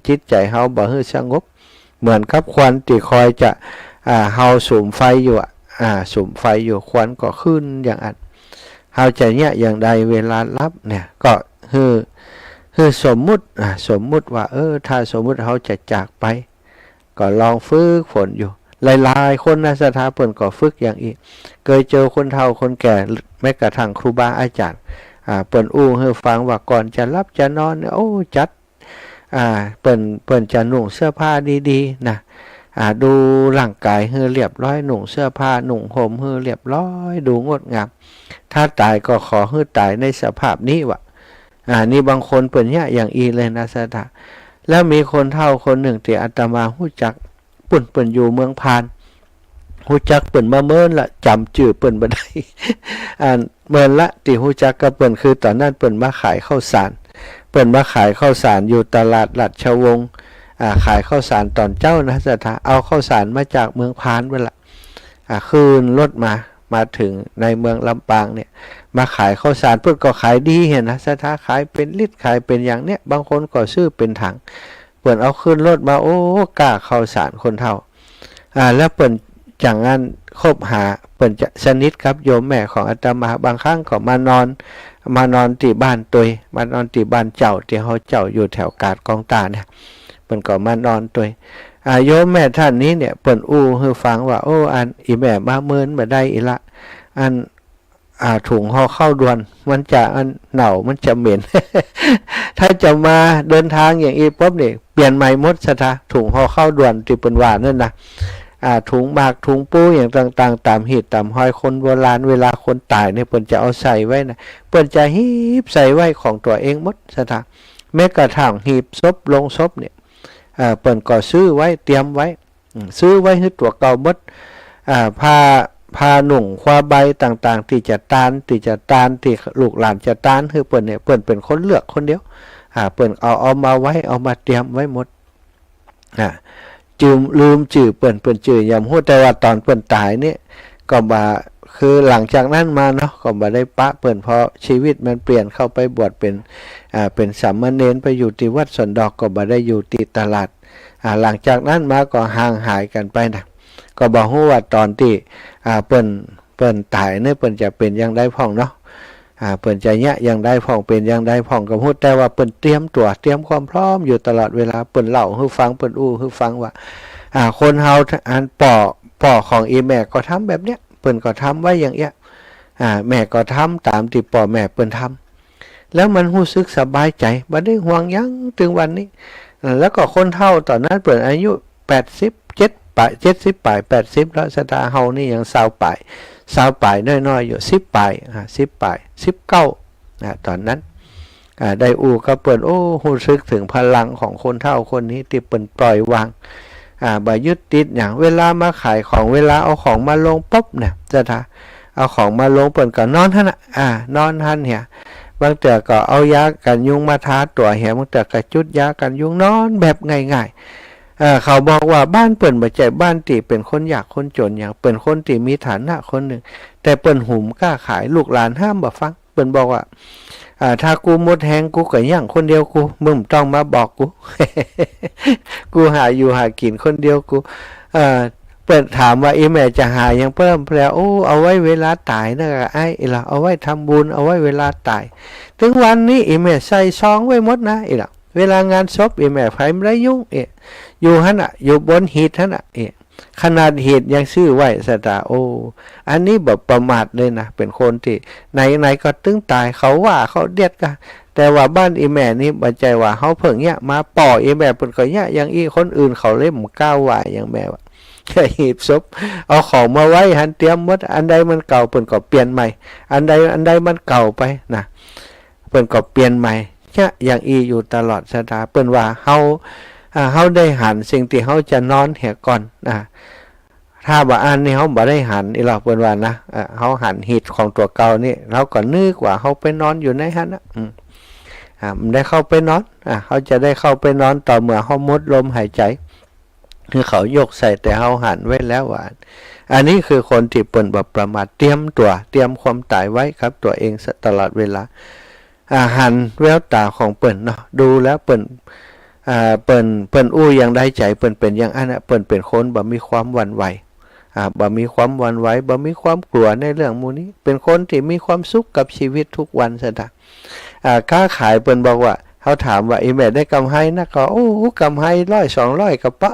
จิตใจ๋เฮาบ่หื้อสงบ เหมือนกับควันตี้คอยจะ อ่า เฮาสุมไฟอยู่อะ อ่า สุมไฟอยู่ ควันก็ขึ้นอย่างอั้น เฮาจะเยียะอย่างใดเวลาหลับเนี่ย ก็หื้อ หื้อสมมุติ อ่า สมมุติว่า เออ ถ้าสมมุติเฮาจะจากไป ก็ลองฝึกฝนอยู่ หลายๆ คนนะ ศรัทธา เปิ้นก็ฝึกอย่างอี้ เกยเจอคนเฒ่าคนแก่ แม้กระทั่งครูบาอาจ๋ารย์ อ่า เปิ้นอู้หื้อฟังว่าก่อนจะหลับจะนอนเนี่ย โอ้ จัด อ่า เปิ้น เปิ้นจะนุ่งเสื้อผ้าดีๆ นะ อ่า ดูร่างก๋ายหื้อเรียบร้อย นุ่งเสื้อผ้า นุ่งห่มหื้อเรียบร้อย ดูงดงาม ถ้าต๋ายก็ขอหื้อต๋ายในสภาพนี้วะ อ่า นี่บางคนเปิ้นเยียะอย่างอี้เลยนะ ศรัทธา แล้วมีคนเฒ่าคนนึ่งตี้อาตมาฮู้จัก ปุ้น เปิ้นอยู่เมืองพาน ฮู้จักเปิ้นมาเมินละ จ๋ำจื้อเปิ้นบ่ได้ อัน เมินละ ตี้ฮู้จักกับเปิ้น คือต๋อนนั้นเปิ้นมาขายข้าวสาร เปิ้นมาขายข้าวสารอยู่ตลาดราชวงศ์ อ่า ขายข้าวสารต๋อนเจ๊านะ ศรัทธา เอาข้าวสารมาจากเมืองพานเปิ้นละ อ่า ขึ้นรถมา มาเถิงในเมืองลำปางเนี่ย มาขายข้าวสาร เปิ้นก็ขายดีหั้นนะ ศรัทธา ขายเป๋นลิตร ขายเป๋นหยังเนี่ย บางคนก็ซื้อเป๋นถัง เปิ้นเอาขึ้นรถมา โอ้ ก้าข้าวสารคนเฒ่า อ่า แล้วเปิ้นจั่งอั้นคบหา เปิ้นจะสนิทกับโยมแม่ของอาตมา บางครั้งก็มานอน มานอนตี้บ้านตวย มานอนตี้บ้านเจ้า ตี้เฮาเจ้าอยู่แถวกาดกองต้าเนี่ย เปิ้นก็มานอนตวย อ่า โยมแม่ท่านนี้เนี่ย เปิ้นอู้หื้อฟังว่า โอ้ อัน อี่แม่มาเมินบ่ได้อี้ละ อัน อ่า ถุงห่อข้าวด่วน มันจะอันเหนา มันจะเหม็น ถ้าจะมาเดินทางอย่างอี้ปุ๊บนี่ เปลี่ยนใหม่หมด ศรัทธา ถุงห่อข้าวด่วนตี้เปิ้นว่านั่นนะ อ่า ถุงหมาก ถุงปู อย่างต่างๆ ต๋ามฮีตต๋ามฮอยคนโบราณ เวลาคนต๋ายเนี่ย เปิ้นจะเอาใส่ไว้นะ เปิ้นจะหีบใส่ไว้ของตั๋วเองหมด ศรัทธา แม้กระทั่งหีบศพ โลงศพเนี่ย อ่า เปิ้นก็ซื้อไว้ เตรียมไว้ อืม ซื้อไว้หื้อตั๋วเก่าหมด อ่า ผ้า ผ้านุ่ง ควาใบต่างๆ ตี้จะตาน ตี้จะตาน ตี้ลูกหลานจะตานหื้อเปิ้นเนี่ย เปิ้นเป๋นคนเลือกคนเดียว อ่า เปิ้นเอา เอามาไว้ เอามาเตรียมไว้หมด อ่า จืม ลืมจื้อเปิ้น เปิ้นจื้อหยังบ่ฮู้ แต่ว่าต๋อนเปิ้นต๋ายเนี่ย ก็บ่า คือหลังจากนั้นมาเนาะ ก็บ่ได้ปะเปิ้น เพราะชีวิตมันเปลี่ยน เข้าไปบวชเป๋น อ่า เป๋นสามเณร ไปอยู่ตี้วัดสวนดอก ก็บ่ได้อยู่ตี้ตลาด อ่า หลังจากนั้นมาก็ห่างหายกั๋นไปนะ ก็บ่ฮู้ว่าต๋อนตี้ อ่า เปิ้น เปิ้นต๋ายเนี่ย เปิ้นจะเป๋นอย่างใดพ่องเนาะ อ่า เปิ้นจะเยียะอย่างใดพ่อง เป๋นอย่างใดพ่องก็บ่ฮู้ แต่ว่าเปิ้นเตรียมตั๋ว เตรียมความพร้อมอยู่ตลอดเวลา เปิ้นเล่าหื้อฟัง เปิ้นอู้หื้อฟังว่า อ่า คนเฮา อันป้อ ป้อของอี่แม่ก็ทำแบบเนี้ย เปิ้นก็ทำไว้อย่างเอี้ย อ่า แม่ก็ทำต๋ามตี้ป้อแม่เปิ้นทำ แล้วมันฮู้สึกสบายใจ๋ บ่ได้ห่วงหยัง เถิงวันนี้ อ่า แล้วก็คนเฒ่าต๋อนนั้นเปิ้นอายุแปดสิบเจ็ดป๋าย เจ็ดสิบป๋าย แปดสิบแล้ว ศรัทธา เฮานี่ยังซาวป๋าย ซาวป๋ายน้อยๆ อยู่ สิบป๋าย อ่า สิบป๋าย สิบเก้า อ่า ต๋อนนั้น อ่า ได้อู้กับเปิ้น โอ้ ฮู้สึกเถิงพลังของคนเฒ่าคนนี้ตี้เปิ้นปล่อยวาง อ่า บ่ยึดติดหยัง เวลามาขายของ เวลาเอาของมาลงปุ๊บเนี่ย ศรัทธา เอาของมาลง เปิ้นก็นอนหั้นน่ะ อ่า นอนหั้นเหีย บางเตื้อก็เอายากั๋นยุงมาทาตั๋วแหม บางเตื้อก็จุดยากั๋นยุง นอนแบบง่ายๆ เอ่อ เขาบอกว่าบ้านเปิ้นบ่ใจ้บ้านตี้เป๋นคนยากคนจ๋นหยัง เป๋นคนตี้มีฐานะคนนึ่ง แต่เปิ้นหุมก๊าขาย ลูกหลานห้ามบ่ฟัง เปิ้นบอกว่า อ่า ถ้ากูหมดแฮง กูก็ยั้งคนเดียวกู มึงบ่ต้องมาบอกกู กูหาอยู่หากิ๋นคนเดียวกู เอ่อ เปิ้นถามว่า อี่แม่จะหาหยังเปิ้ม แล้ว โอ้ เอาไว้เวลาต๋ายนะอ้าย อี่หละ เอาไว้ทำบุญ เอาไว้เวลาต๋าย ตึงวันนี้อี่แม่ใส่ซองไว้หมดนะ อี่หละ เวลางานศพอี่แม่ใผบ่ได้ยุ่ง เอ๊ะ อยู่หั้นน่ะ อยู่บนหีบหั้นน่ะ เอ๊ะ ขนาดหีบยังซื้อไว้สะตา โอ้ อันนี้บ่ประมาทเลยนะ เป๋นคนตี้ไหนๆ ก็ตึงต๋าย เขาว่าเขาเดียดกา แต่ว่าบ้านอี่แม่นี่บ่ใจ้ว่าเฮาเพิ่งเยียะมา ป้ออี่แม่เปิ้นก็เยียะอย่างอี้ คนอื่นเขาเลยบ่กล้าว่าหยังแม่ว่า หีบศพ เอาของมาไว้หั้นเตรียมหมด อันใดมันเก่าเปิ้นก็เปลี่ยนใหม่ อันใดอันใดมันเก่าไปนะ เปิ้นก็เปลี่ยนใหม่ เยียะอย่างอี้อยู่ตลอดสะตา เปิ้นว่าเฮา อ่า เฮาได้หันสิ่งตี้เฮาจะนอนเหียก่อน อ่า ถ้าบ่อั้นนี่เฮาบ่ได้หัน อี่หละ เปิ้นว่านะ อ่า เฮาหันหีบของตั๋วเก่านี่ เฮาก็นึกว่าเฮาไปนอนอยู่ในหั้นนะ อืม อ่า บ่ได้เข้าไปนอน อ่า เฮาจะได้เข้าไปนอนต่อเมื่อเฮาหมดลมหายใจ๋ คือเขายกใส่ แต่เฮาหันไว้แล้วว่า อันนี้คือคนตี้เปิ้นบ่ประมาท เตรียมตั๋ว เตรียมความต๋ายไว้กับตั๋วเองตลอดเวลา อ่า หันแววต๋าของเปิ้นเนาะ ดูแล้วเปิ้น อ่า เปิ้น เปิ้นอู้อย่างใด ใจ๋เปิ้นเป๋นอย่างอั้นน่ะ เปิ้นเป๋นคนบ่มีความหวั่นไหว อ่า บ่มีความหวั่นไหว บ่มีความกลัวในเรื่องหมู่นี้ เป๋นคนตี้มีความสุขกับชีวิตทุกวันสะตา อ่า ก๊าขายเปิ้นบอกว่า เฮาถามว่า อี่แม่ได้กำไรนักก่อ โอ้ กำไรร้อยสองร้อยกะปะ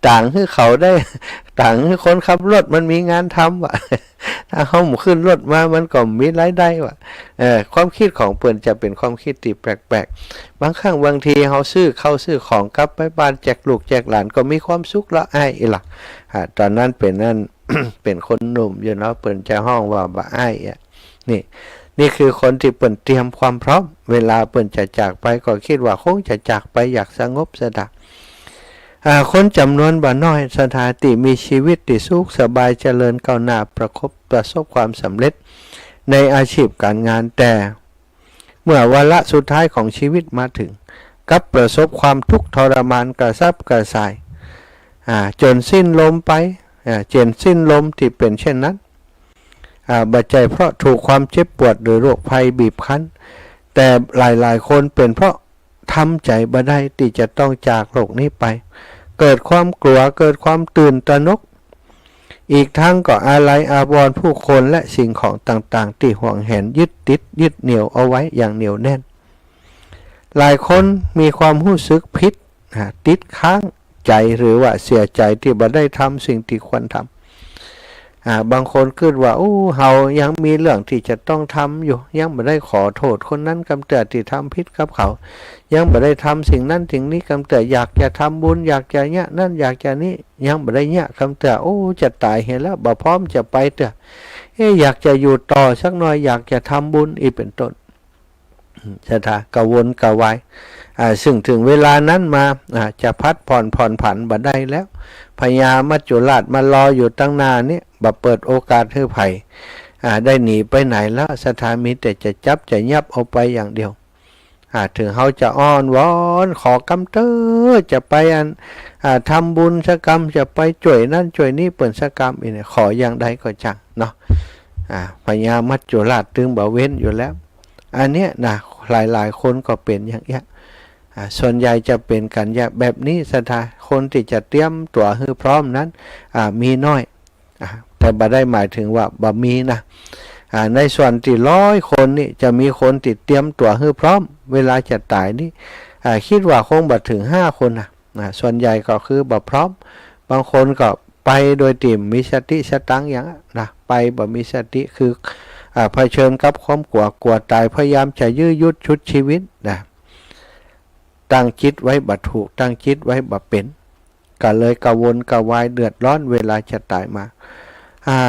ต๋างหื้อเขาได้ ต๋างหื้อคนขับรถมันมีงานทำว่ะ ถ้าเฮาบ่ขึ้นรถมามันก็บ่มีรายได้ว่ะ เออ ความกึ๊ดของเปิ้นจะเป๋นความกึ๊ดตี้แปลกๆ บางครั้งบางทีเฮาซื้อข้าวซื้อของกลับไปบ้านแจกลูกแจกหลานก็มีความสุขละอ้าย อี่หละ อ่า ต๋อนนั้นเป๋นอั้น เป๋นคนหนุ่มอยู่เนาะ เปิ้นจะฮ้องว่าบ่าอ้ายอะ นี่ นี่คือคนตี้เปิ้นเตรียมความพร้อม เวลาเปิ้นจะจากไปก็กึ๊ดว่าคงจะจากไปอย่างสงบสะตา อ่า คนจ๋ำนวนบ่น้อยสะตาตี้มีชีวิตตี้สุขสบายเจริญก้าวหน้า ประคบ ประสบความสำเร็จในอาชีพก๋านงาน แต่เมื่อวาระสุดท้ายของชีวิตมาเถิง กลับประสบความทุกข์ทรมานกระสับกระส่าย อ่า จ๋นสิ้นลมไป อ่า จ๋นสิ้นลมตี้เป๋นเช่นนั้น อ่า บ่ใจ้เพราะถูกความเจ็บปวดหรือโรคภัยบีบคั้น แต่หลายๆ คนเป๋นเพราะทำใจ๋บ่ได้ตี้จะต้องจากโลกนี้ไป เกิดความกลัว เกิดความตื่นตระหนก อีกทั้งก็อาลัยอาวรณ์ผู้คนและสิ่งของต่างๆ ตี้หวงแหนยึดติดยึดเหนี่ยวเอาไว้อย่างเหนียวแน่น หลายคนมีความฮู้สึกผิด อ่า ติดค้างใจ๋ หรือว่าเสียใจ๋ตี้บ่ได้ทำสิ่งตี้ควรทำ อ่า บางคนกึ๊ดว่า โอ้ เฮายังมีเรื่องตี้จะต้องทำอยู่ ยังบ่ได้ขอโต้ษคนนั้นกำเตื้อตี้ทำผิดกับเขา ยังบ่ได้ทำสิ่งนั้นสิ่งนี้กำเตื้อ อยากจะทำบุญ อยากจะเยียะนั้น อยากจะนี้ ยังบ่ได้เยียะกำเตื้อ โอ้ จะต๋ายเหียแล้ว บ่พร้อมจะไปเตื้อ เอ๊ะ อยากจะอยู่ต่อสักหน่อย อยากจะทำบุญ อี้เป๋นต้น สะตากระวนกระวาย อ่า ซึ่งเถิงเวลานั้นมา อ่า จะผัดผ่อนผ่อนผันบ่ได้แล้ว พญามัจจุราชมารออยู่ตังหน้านี้ บ่เปิดโอกาสหื้อใผ อ่า ได้หนีไปไหนแล้ว สะตามีแต่จะจับจะยับเอาไปอย่างเดียว อ่า เถิงเฮาจะอ้อนวอนขอกำเตื้อ จะไปอัน อ่า ทำบุญสักกำ จะไปจ้วยนั้นจ้วยนี้เปิ้นสักกำ อี้เนี่ย ขออย่างใดก็จังเนาะ อ่า พญามัจจุราชตึงบ่เว้นอยู่แล้ว อันเนี้ยนะ หลายๆ คนก็เป๋นอย่างเนี้ย อ่า ส่วนใหญ่จะเป๋นกั๋นอย่างแบบนี้ สะตา คนตี้จะเตรียมตั๋วหื้อพร้อมนั้น อ่า มีน้อย อ่า แต่บ่ได้หมายเถิงว่าบ่มีนะ อ่า ในส่วนตี้ร้อยคนนี่จะมีคนตี้เตรียมตั๋วหื้อพร้อม เวลาจะต๋ายนี่ อ่า กึ๊ดว่าคงบ่เถิงห้าคนนะ อ่า ส่วนใหญ่ก็คือบ่พร้อม บางคนก็ไปโดยตี้บ่มีสติสตังค์หยังนะ ไปบ่มีสติ คือ อ่า เผชิญกับความกลัว กลัวต๋าย พยายามจะยื้อยุดชุดชีวิตนะ ตั้งจิตไว้บ่ถูก ตั้งจิตไว้บ่เป๋น ก็เลยกระวนกระวายเดือดร้อนเวลาจะต๋ายมา อ่า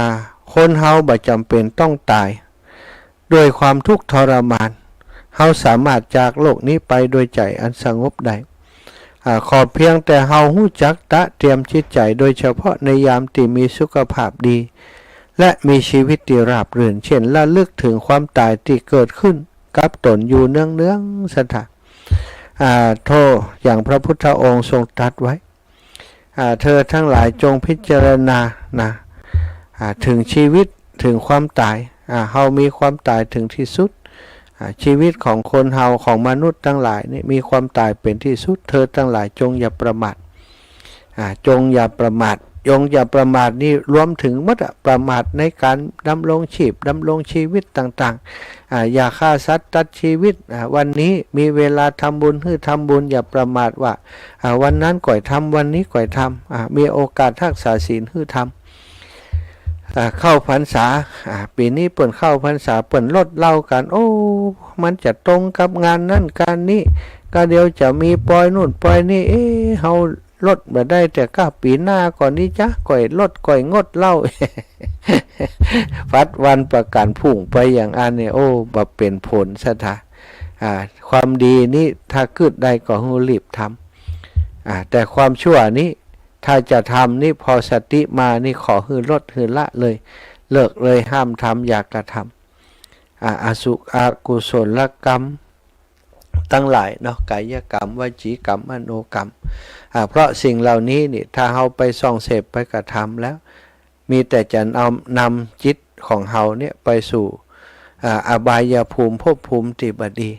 คนเฮาบ่จ๋ำเป๋นต้องต๋ายด้วยความทุกข์ทรมาน เฮาสามารถจากโลกนี้ไปโดยใจ๋อันสงบได้ อ่า ขอเพียงแต่เฮาฮู้จักตระเตรียมจิตใจ๋ โดยเฉพาะในยามตี้มีสุขภาพดี และมีชีวิตตี้ราบรื่น เช่น ระลึกเถิงความต๋ายตี้เกิดขึ้น กับต๋นอยู่เนืองๆ ศรัทธา อ่า โธ่ อย่างพระพุทธองค์ทรงตรัสไว้ อ่า เธอทั้งหลายจงพิจารณานะ อ่า ถึงชีวิต ถึงความต๋าย อ่า เฮามีความต๋ายเถิงตี้สุด อ่า ชีวิตของคนเฮา ของมนุษย์ตังหลายนี่มีความต๋ายเป๋นตี้สุด เธอตังหลายจงอย่าประมาท อ่า จงอย่าประมาท จงอย่าประมาทนี่รวมเถิงหมดอะ ประมาทในก๋านดำรงชีพ ดำรงชีวิตต่างๆ อ่า อย่าฆ่าสัตว์ตัดชีวิต อ่า วันนี้มีเวลาทำบุญหื้อทำบุญ อย่าประมาทว่า อ่า วันนั้นก่อยทำ วันนี้ก่อยทำ อ่า มีโอกาสฮักษาศีลหื้อทำ อ่า เข้าพรรษา อ่า ปี๋นี้เปิ้นเข้าพรรษา เปิ้นลดเหล้ากั๋น โอ้ มันจะตรงกับงานนั้นงานนี้ ก็เดี๋ยวจะมีปอยนู่นปอยนี่ เอ๊ะ เฮาลดบ่ได้ แต่ก้าปี๋หน้าก่อนนี้จ๊ะ ก่อยลด ก่อยงดเหล้า ฟัดวันประกั๋นผุ่งไปอย่างอั้นเนี่ย โอ้ บ่เป๋นผล ศรัทธา อ่า ความดีนี้ถ้ากึ๊ดได้ก็หื้อรีบทำ อ่า แต่ความชั่วนี้ ถ้าจะทำนี่ พอสติมานี่ ขอหื้อลดหื้อละเลย เลิกเลย ห้ามทำ อย่ากระทำ อ่า อสุ อกุศลกรรมตังหลายเนาะ กายกรรม วจีกรรม มโนกรรม อ่า เพราะสิ่งเหล่านี้นี่ ถ้าเฮาไปส่องเสพ ไปกระทำแล้ว มีแต่จะเอานำจิตของเฮาเนี่ยไปสู่ อ่า อบายภูมิ ภพภูมิตี้บ่ดี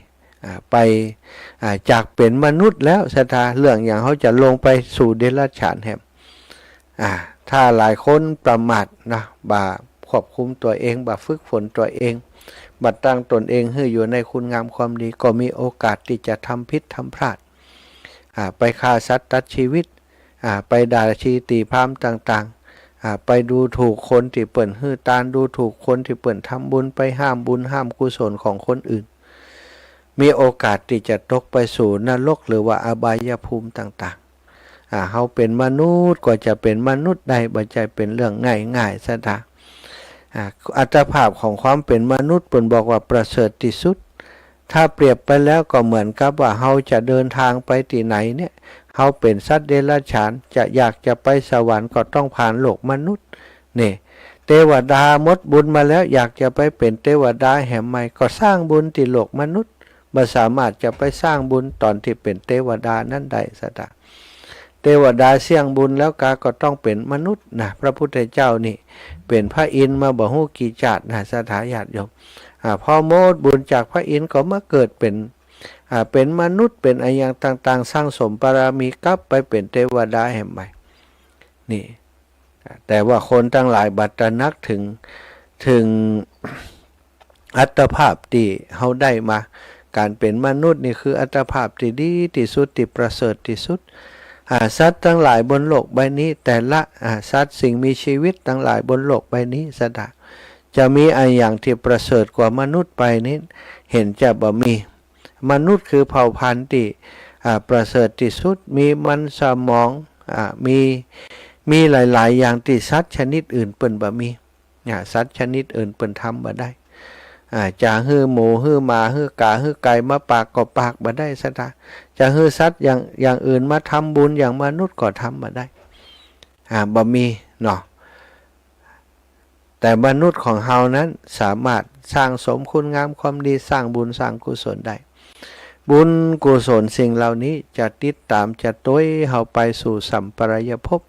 อ่า ไป อ่า จากเป๋นมนุษย์แล้ว ศรัทธา เรื่องหยังเฮาจะลงไปสู่เดรัจฉานแหม อ่า ถ้าหลายคนประมาทนะ บ่ควบคุมตั๋วเอง บ่ฝึกฝนตั๋วเอง บ่ตั้งตนเองหื้ออยู่ในคุณงามความดี ก็มีโอกาสตี้จะทำผิดทำพลาด อ่า ไปฆ่าสัตว์ตัดชีวิต อ่า ไปด่าชีติพราหมณ์ต่างๆ อ่า ไปดูถูกคนตี้เปิ้นหื้อตาน ดูถูกคนตี้เปิ้นทำบุญ ไปห้ามบุญห้ามกุศลของคนอื่น มีโอกาสตี้จะตกไปสู่นรกหรือว่าอบายภูมิต่างๆ อ่า เฮาเป๋นมนุษย์กว่าจะเป๋นมนุษย์ได้ บ่ใจ้เป๋นเรื่องง่ายๆ ศรัทธา อ่า อัตภาพของความเป๋นมนุษย์ เปิ้นบอกว่าประเสริฐตี้สุด ถ้าเปรียบไปแล้วก็เหมือนกับว่าเฮาจะเดินทางไปตี้ไหนเนี่ย เฮาเป๋นสัตว์เดรัจฉาน จะอยากจะไปสวรรค์ก็ต้องผ่านโลกมนุษย์ นี่ เตวดาหมดบุญมาแล้ว อยากจะไปเป๋นเตวดาแหมใหม่ ก็สร้างบุญตี้โลกมนุษย์ บ่สามารถจะไปสร้างบุญต๋อนตี้เป๋นเตวดานั้นได้ ศรัทธา เตวดาเสี้ยงบุญแล้วกาก็ต้องเป๋นมนุษย์นะ พระพุทธเจ้านี่เป๋นพระอินทร์มาบ่ฮู้กี่จาตินะ ศรัทธาญาติโยม อ่า พอหมดบุญจากพระอินทร์ก็มาเกิดเป๋น อ่า เป๋นมนุษย์ เป๋นอะหยังต่างๆ สั่งสมบารมีกลับไปเป๋นเตวดาแหมใหม่ นี่ แต่ว่าคนตังหลายบ่ตระหนักเถิง เถิงอัตภาพตี้เฮาได้มา ก๋านเป๋นมนุษย์นี่คืออัตภาพตี้ดีตี้สุด ตี้ประเสริฐตี้สุด อ่า สัตว์ตังหลายบนโลกใบนี้ แต่ละ อ่า สัตว์สิ่งมีชีวิตตังหลายบนโลกใบนี้ ศรัทธา จะมีอะหยังตี้ประเสริฐกว่ามนุษย์ไปนี้ เห็นจะบ่มี มนุษย์คือเผ่าพันธุ์ตี้ อ่า ประเสริฐตี้สุด มีมันสมอง อ่า มี มีหลายๆ อย่างตี้สัตว์ชนิดอื่นเปิ้นบ่มี อ่า สัตว์ชนิดอื่นเปิ้นทำบ่ได้ อ่า จะหื้อหมู หื้อหมา หื้อกา หื้อไก่มาปากก็ปากบ่ได้ ศรัทธา จะหื้อสัตว์อย่าง อย่างอื่นมาทำบุญอย่างมนุษย์ก็ทำบ่ได้ อ่า บ่มีเนาะ แต่มนุษย์ของเฮานั้นสามารถสั่งสมคุณงามความดี สร้างบุญสร้างกุศลได้ บุญกุศลสิ่งเหล่านี้จะติดต๋าม จะตวยเฮาไปสู่สัมปรายภพ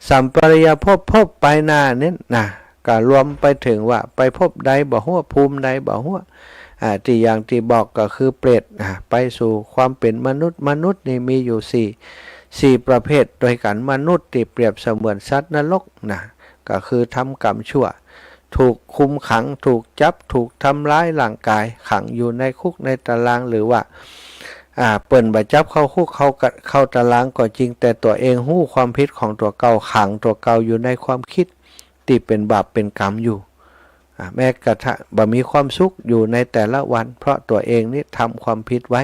สัมปรายภพ ภพไปหน้านั้นนะ ก็รวมไปเถิงว่าไปภพใดบ่ฮู้ ภูมิใดบ่ฮู้ อ่า ตี้อย่างตี้บอกก็คือเปรต อ่า ไปสู่ความเป๋นมนุษย์ มนุษย์นี่มีอยู่สี่ สี่ประเภทด้วยกั๋น มนุษย์ตี้เปรียบเสมือนสัตว์นรกนะ ก็คือทำกรรมชั่ว ถูกคุมขัง ถูกจับ ถูกทำร้ายร่างกาย ขังอยู่ในคุกในตาราง หรือว่า อ่า เปิ้นบ่จับเข้าคุก เข้า เข้าตารางก็จริง แต่ตั๋วเองฮู้ความผิดของตั๋วเก่า ขังตั๋วเก่าอยู่ในความคิดตี้เป๋นบาปเป๋นกรรมอยู่ อ่า แม้กระทั่งบ่มีความสุขอยู่ในแต่ละวัน เพราะตั๋วเองนี้ทำความผิดไว้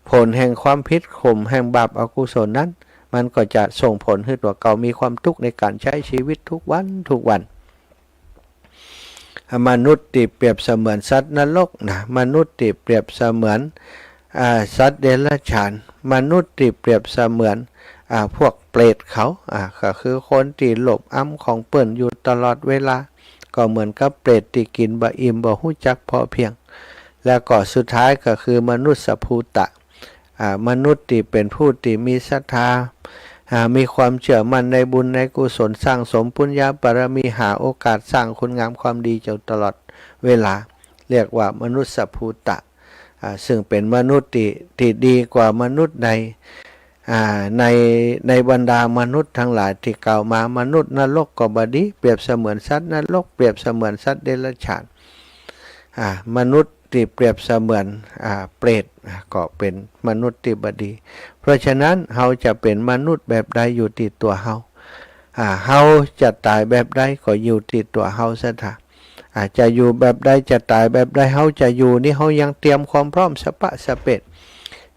ผลแห่งความผิด ผลแห่งบาปอกุศลนั้น มันก็จะส่งผลหื้อตั๋วเก่ามีความทุกข์ในก๋านใจ๊ชีวิตทุกวันทุกวัน มนุษย์ตี้เปรียบเสมือนสัตว์นรกนะ มนุษย์ตี้เปรียบเสมือน อ่า สัตว์เดรัจฉาน มนุษย์ตี้เปรียบเสมือน อ่า พวกเปรตเขา อ่า ก็คือคนตี้โลภอำของเปิ้นอยู่ตลอดเวลา ก็เหมือนกับเปรตตี้กิ๋นบ่อิ่ม บ่ฮู้จักพอเพียง แล้วก็สุดท้ายก็คือมนุสสภูตะ อ่า มนุษย์ตี้เป๋นผู้ตี้มีศรัทธา อ่า มีความเจื้อมั่นในบุญในกุศล สร้างสมปุญญาบารมี หาโอกาสสร้างคุณงามความดีอยู่ตลอดเวลา เรียกว่ามนุสสภูตะ อ่า ซึ่งเป๋นมนุษย์ตี้ ตี้ดีกว่ามนุษย์ใน อ่า ใน ในบรรดามนุษย์ตังหลายตี้กล่าวมา มนุษย์นรกก็บ่ดี เปรียบเสมือนสัตว์นรก เปรียบเสมือนสัตว์เดรัจฉาน อ่า มนุษย์ตี้เปรียบเสมือน อ่า เปรต อ่า ก็เป๋นมนุษย์ตี้บ่ดี เพราะฉะนั้นเฮาจะเป๋นมนุษย์แบบใดอยู่ตี้ตั๋วเฮา อ่า เฮาจะต๋ายแบบใดก็อยู่ตี้ตั๋วเฮาศรัทธา อ่า จะอยู่แบบใด จะต๋ายแบบใด เฮาจะอยู่นี่ เฮายังเตรียมความพร้อมสะปะสะเปะ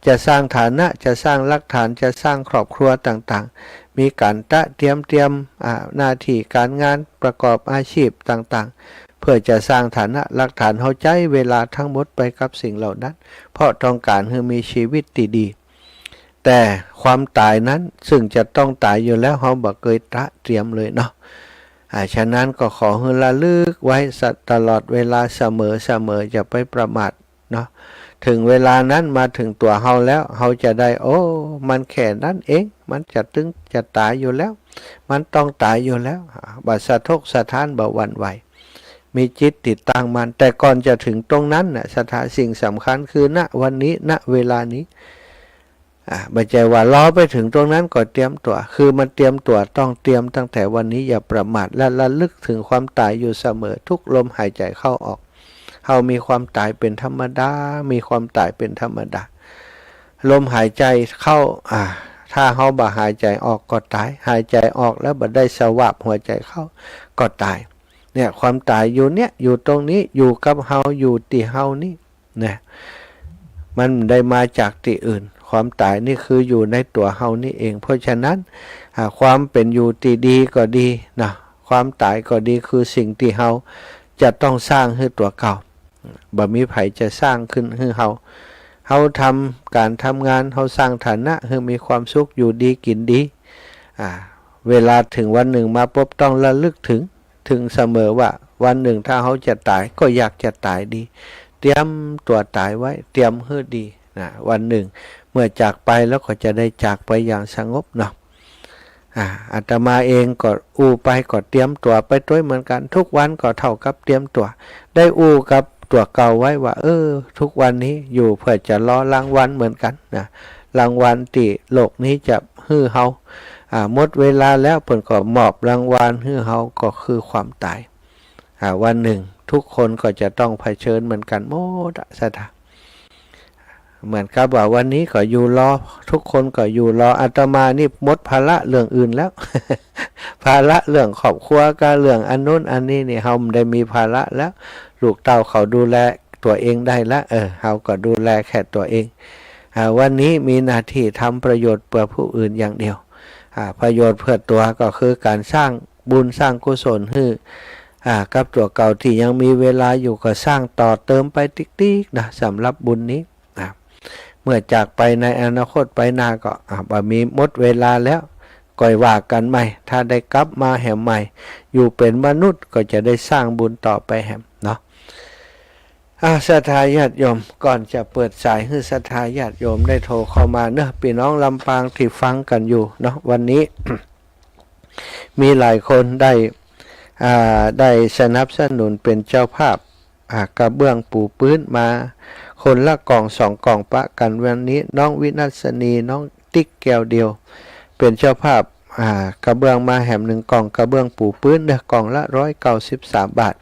จะสร้างฐานะ จะสร้างรากฐาน จะสร้างครอบครัวต่างๆ มีก๋านตระเตรียม เตรียม อ่า หน้าตี้ก๋านงาน ประกอบอาชีพต่างๆ เพื่อจะสร้างฐานะรากฐาน เฮาใจ๊เวลาตังหมดไปกับสิ่งเหล่านั้น เพราะต้องก๋านหื้อมีชีวิตตี้ดี แต่ความต๋ายนั้นซึ่งจะต้องต๋ายอยู่แล้ว เฮาบ่เกยตระเตรียมเลยเนาะ อ่า ฉะนั้นก็ขอหื้อระลึกไว้ตลอดเวลาเสมอๆ อย่าไปประมาทเนาะ เถิงเวลานั้นมาเถิงตั๋วเฮาแล้ว เฮาจะได้ โอ้ มันแค่นั้นเอง มันจะตึงจะต๋ายอยู่แล้ว มันต้องต๋ายอยู่แล้ว อ่า บ่สะทกสะท้าน บ่หวั่นไหว มีจิตตี้ตั้งมั่น แต่ก่อนจะเถิงตรงนั้นน่ะ ศรัทธา สิ่งสำคัญคือ ณ วันนี้ ณ เวลานี้ อ่า บ่ใจ้ว่ารอไปเถิงตรงนั้นก็เตรียมตั๋ว คือมันเตรียมตั๋วต้องเตรียมตั้งแต่วันนี้ อย่าประมาท และระลึกเถิงความต๋ายอยู่เสมอ ทุกลมหายใจ๋เข้าออก เฮามีความต๋ายเป๋นธรรมดา มีความต๋ายเป๋นธรรมดา ลมหายใจ๋เข้า อ่า ถ้าเฮาบ่หายใจ๋ออกก็ต๋าย หายใจ๋ออกแล้วบ่ได้สวาปหัวใจ๋เข้าก็ต๋าย เนี่ย ความต๋ายอยู่เนี่ย อยู่ตรงนี้ อยู่กับเฮา อยู่ตี้เฮานี่ นะ มันบ่ได้มาจากตี้อื่น ความต๋ายนี่คืออยู่ในตั๋วเฮานี่เอง เพราะฉะนั้น อ่า ความเป๋นอยู่ตี้ดีก็ดีนะ ความต๋ายก็ดี คือสิ่งตี้เฮาจะต้องสร้างหื้อตั๋วเก่า บ่มีใผจะสร้างขึ้นหื้อเฮา เฮาทำก๋านทำงาน เฮาสร้างฐานะหื้อมีความสุข อยู่ดีกิ๋นดี อ่า เวลาเถิงวันนึ่งมาปุ๊บ ต้องระลึกเถิง เถิงเสมอว่าวันนึ่งถ้าเฮาจะต๋ายก็อยากจะต๋ายดี เตรียมตั๋วต๋ายไว้ เตรียมหื้อดีนะ วันนึ่งเมื่อจากไปแล้วก็จะได้จากไปอย่างสงบเนาะ อ่า อาตมาเองก็อู้ไปก็เตรียมตั๋วไปตวยเหมือนกั๋น ทุกวันก็เท่ากับเตรียมตั๋ว ได้อู้กับตั๋วเก่าไว้ว่า เออ ทุกวันนี้อยู่เพื่อจะรอรางวัลเหมือนกั๋นนะ รางวัลตี้โลกนี้จะหื้อเฮา อ่า หมดเวลาแล้วเปิ้นก็มอบรางวัลหื้อเฮา ก็คือความต๋าย อ่า วันนึ่งทุกคนก็จะต้องเผชิญเหมือนกั๋นหมดอะ ศรัทธา เหมือนกับว่าวันนี้ก็อยู่รอ ทุกคนก็อยู่รอ อาตมานี่หมดภาระเรื่องอื่นแล้ว ภาระเรื่องครอบครัวกับเรื่องอันโน้นอันนี้นี่ เฮาบ่ได้มีภาระแล้ว ลูกเต้าเขาดูแลตั๋วเองได้ละ เออ เฮาก็ดูแลแค่ตั๋วเอง อ่า วันนี้มีหน้าตี้ทำประโยชน์เปื้อผู้อื่นอย่างเดียว อ่า ประโยชน์เปื้อตั๋วก็คือก๋านสร้างบุญสร้างกุศลหื้อ อ่า กับตั๋วเก่าตี้ยังมีเวลาอยู่ก็สร้างต่อเติมไปติ๊กๆ นะ สำหรับบุญนี้ อ่า เมื่อจากไปในอนาคตไปหน้าก็ อ่า บ่มี หมดเวลาแล้ว ก่อยว่ากั๋นใหม่ ถ้าได้กลับมาแหมใหม่ อยู่เป๋นมนุษย์ก็จะได้สร้างบุญต่อไปแหมเนาะ อ่า ศรัทธาญาติโยม ก่อนจะเปิดสายหื้อศรัทธาญาติโยมได้โทรเข้ามาเนาะ ปี้น้องลำปางตี้ฟังกั๋นอยู่เนาะ วันนี้ มีหลายคนได้ อ่า ได้สนับสนุนเป๋นเจ้าภาพ อ่า กระเบื้องปูพื้นมา คนละกล่องสองกล่องปะกั๋น วันนี้น้องวินัสสนี น้องติ๊กแก้วเดียว เป๋นเจ้าภาพ อ่า กระเบื้องมาแหมหนึ่งกล่อง กระเบื้องปูพื้นเนาะ กล่องละร้อยเก้าสิบสามบาท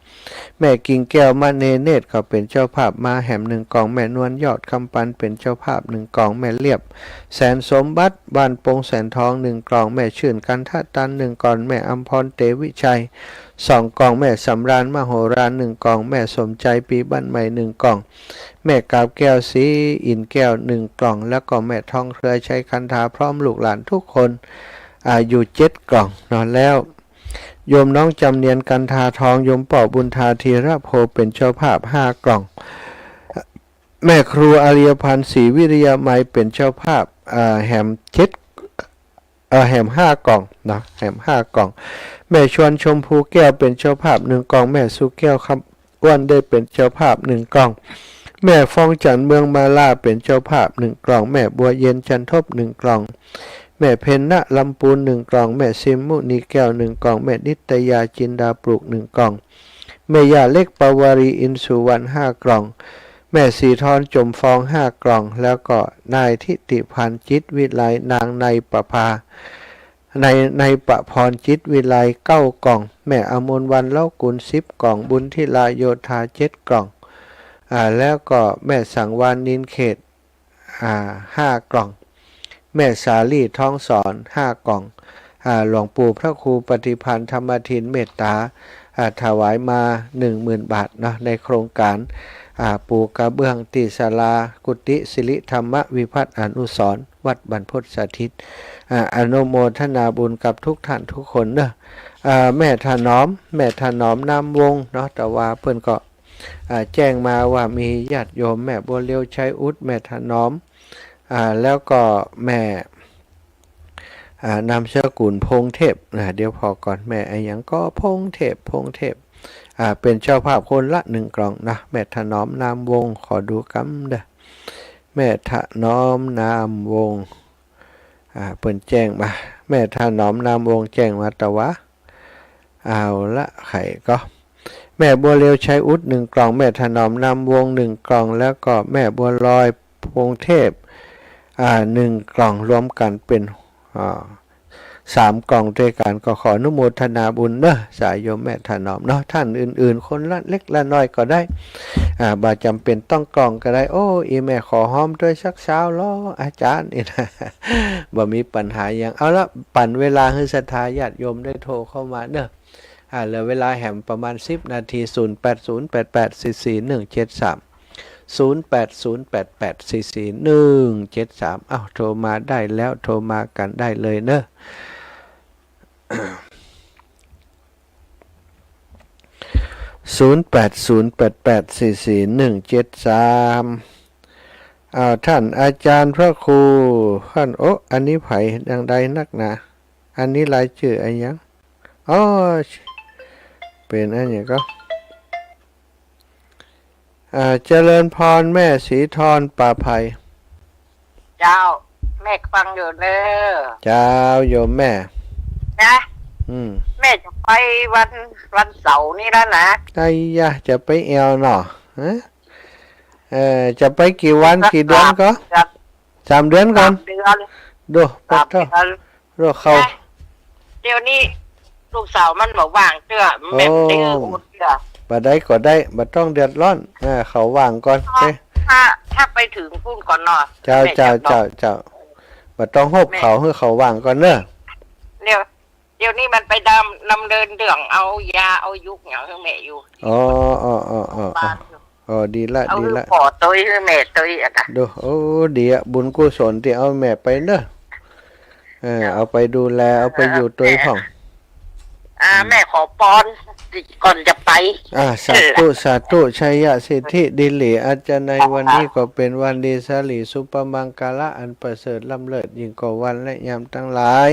แม่กิ่งแก้วมะเนเนตรก็เป๋นเจ้าภาพมาแหมหนึ่งกล่อง แม่นวลยอดคำปันเป๋นเจ้าภาพหนึ่งกล่อง แม่เลียบแสนสมบัติ บ้านปงแสนทองหนึ่งกล่อง แม่ชื่นกันทะตันหนึ่งกล่อง แม่อำพรเตวิชัยสองกล่อง แม่สำราญมโหฬารหนึ่งกล่อง แม่สมใจปีบ้านใหม่หนึ่งกล่อง แม่กาบแก้วศรีอินทร์แก้วหนึ่งกล่อง แล้วก็แม่ทองเครือชัยคันธาพร้อมลูกหลานทุกคน อ่า อยู่เจ็ดกล่องเนาะ แล้วโยมน้องจำเนียนกันธาทอง โยมป้อบุญธาธีรโพเป๋นเจ้าภาพห้ากล่อง แม่ครูอารียพันธ์ศรีวิริยะมัยเป๋นเจ้าภาพ อ่า แหมเจ็ด เอ่อ แหมห้ากล่องนะ แหมห้ากล่อง แม่ชวนชมพูแก้วเป๋นเจ้าภาพหนึ่งกล่อง แม่สุแก้วคำอ้วนได้เป๋นเจ้าภาพหนึ่งกล่อง แม่ฟองจันทร์เมืองมาลาเป๋นเจ้าภาพหนึ่งกล่อง แม่บัวเย็นจันทบหนึ่งกล่อง แม่เพ็ญณลำปูนหนึ่งกล่อง แม่ซิมมุนีแก้วหนึ่งกล่อง แม่นิตยาจินดาปลูกหนึ่งกล่อง แม่ย่าเล็กปวารีอินทร์สุวรรณห้ากล่อง แม่สีทรจมฟองห้ากล่อง แล้วก็นายทิติพันธ์จิตวิไล นางในประภา ใน ในประพรจิตวิไลเก้ากล่อง แม่อมรวรรณเล้ากุลสิบกล่อง บุญธิลาโยธาเจ็ดกล่อง อ่า แล้วก็แม่สังวาลนินเขต อ่า ห้ากล่อง แม่สาลี่ท้องสอนห้ากล่อง อ่า หลวงปู่พระครูปฏิภาณธรรมทินเมตตา อ่า ถวายมาหนึ่งหมื่นบาทเนาะ ในโครงก๋าน อ่า ปูกระเบื้องตี้ศาลากุฏิสิริธรรมวิพัฒน์อนุสรณ์ วัดบรรพตสถิต อ่า อนุโมทนาบุญกับทุกท่านทุกคนเนาะ อ่า แม่ถนอม แม่ถนอมนามวงศ์เนาะ แต่ว่าเปิ้นก็ อ่า แจ้งมาว่ามีญาติโยมแม่บัวเรียวชัยอุด แม่ถนอม อ่า แล้วก็แม่ อ่า นามสกุลพงเทพนะ เดี๋ยวผ่อก่อน แม่อะหยังก็พงเทพ พงเทพ อ่า เป๋นเจ้าภาพคนละหนึ่งกล่องนะ แม่ถนอมนามวงศ์ ขอดูกำเด้อ แม่ถนอมนามวงศ์ อ่า เปิ้นแจ้งมา แม่ถนอมนามวงศ์แจ้งมาตะวา เอาละ ใผก็ แม่บัวเรียวชัยอุดหนึ่งกล่อง แม่ถนอมนามวงศ์หนึ่งกล่อง แล้วก็แม่บัวลอยพงเทพ อ่า หนึ่งกล่อง รวมกั๋นเป๋น อ่า สามกล่องตวยกั๋น ก็ขออนุโมทนาบุญเนาะ สาโยมแม่ถนอมเนาะ ท่านอื่นๆ คนละเล็กละน้อยก็ได้ อ่า บ่จ๋ำเป๋นต้องกล่องก็ได้ โอ้ อี่แม่ขอหอมตวยสักซาวลอ อาจ๋ารย์ นี่นะ บ่มีปัญหาหยัง เอาละ ปั๋นเวลาหื้อศรัทธาญาติโยมได้โทรเข้ามาเนาะ อ่า เหลือเวลาแหมประมาณสิบนาที ศูนย์แปดศูนย์แปดแปดสี่สี่หนึ่งเจ็ดสาม ศูนย์แปดศูนย์แปดแปดสี่สี่หนึ่งเจ็ดสาม อ้าว โทรมาได้แล้ว โทรมากั๋นได้เลยเนาะ ศูนย์แปดศูนย์แปดแปดสี่สี่หนึ่งเจ็ดสาม อ้าว ท่านอาจ๋ารย์พระครู ท่าน โอ้ อันนี้ใผ ดังใดนักหนา อันนี้รายจื้ออะหยัง อ๋อ เป๋นอะหยังก็ อ่า เจริญพรแม่สีทรป่าไผ่ เจ้า แม่ฟังอยู่เน้อ เจ้า โยมแม่ นะ อืม แม่จะไปวัน วันเสาร์นี้แล้วนะ ไอ้ยะ จะไปแอ่วเนาะ ฮะ เอ่อ จะไปกี่วัน สัก กี่เดือนก็ สามเดือน สามเดือนก่อน สามเดือน ดู สามเดือน ปะเถาะ ดูเขา นะ เดี๋ยวนี้ลูกสาวมันบ่ว่างเตื้อ แม่ โอ้ เตื้อ บ่ได้ก็ได้ บ่ต้องเดือดร้อน อ่า เขาว่างก่อน ถ้า เอ๊ะ ถ้า ถ้าไปถึงปู้นก่อนเนาะ เจ้า แม่ เจ้า เจ้า เจ้า บ่ต้องฮบเขา แม่ หื้อเขาว่างก่อนเน้อ เดี๋ยว เดี๋ยวนี้มันไปดำ ดำเนินเรื่องเอายาเอายุกหยังหื้อแม่อยู่ อ๋อ อ๋อ อ๋อ อ๋อ โรงพยาบาลอยู่ อ๋อ ดีละ เอา ดีละ หื้อป้อตวย หื้อแม่ตวยอะนะ ดู โอ้ ดีอะ บุญกุศลตี้เอาแม่ไปเน้อ เออ เจ้า เอาไปดูแล เอาไปอยู่ตวยพ่อง อ่า อืม แม่ขอปอนก่อนจะไป อ่า สาธุ เออ สาธุ ชัยสิทธิ ดีหลี อาจ๋ารย์ ในวันนี้ก็เป๋นวันดี สาลีสุปมังคละ อันประเสริฐล้ำเลิศยิ่งกว่าวันและยามตังหลาย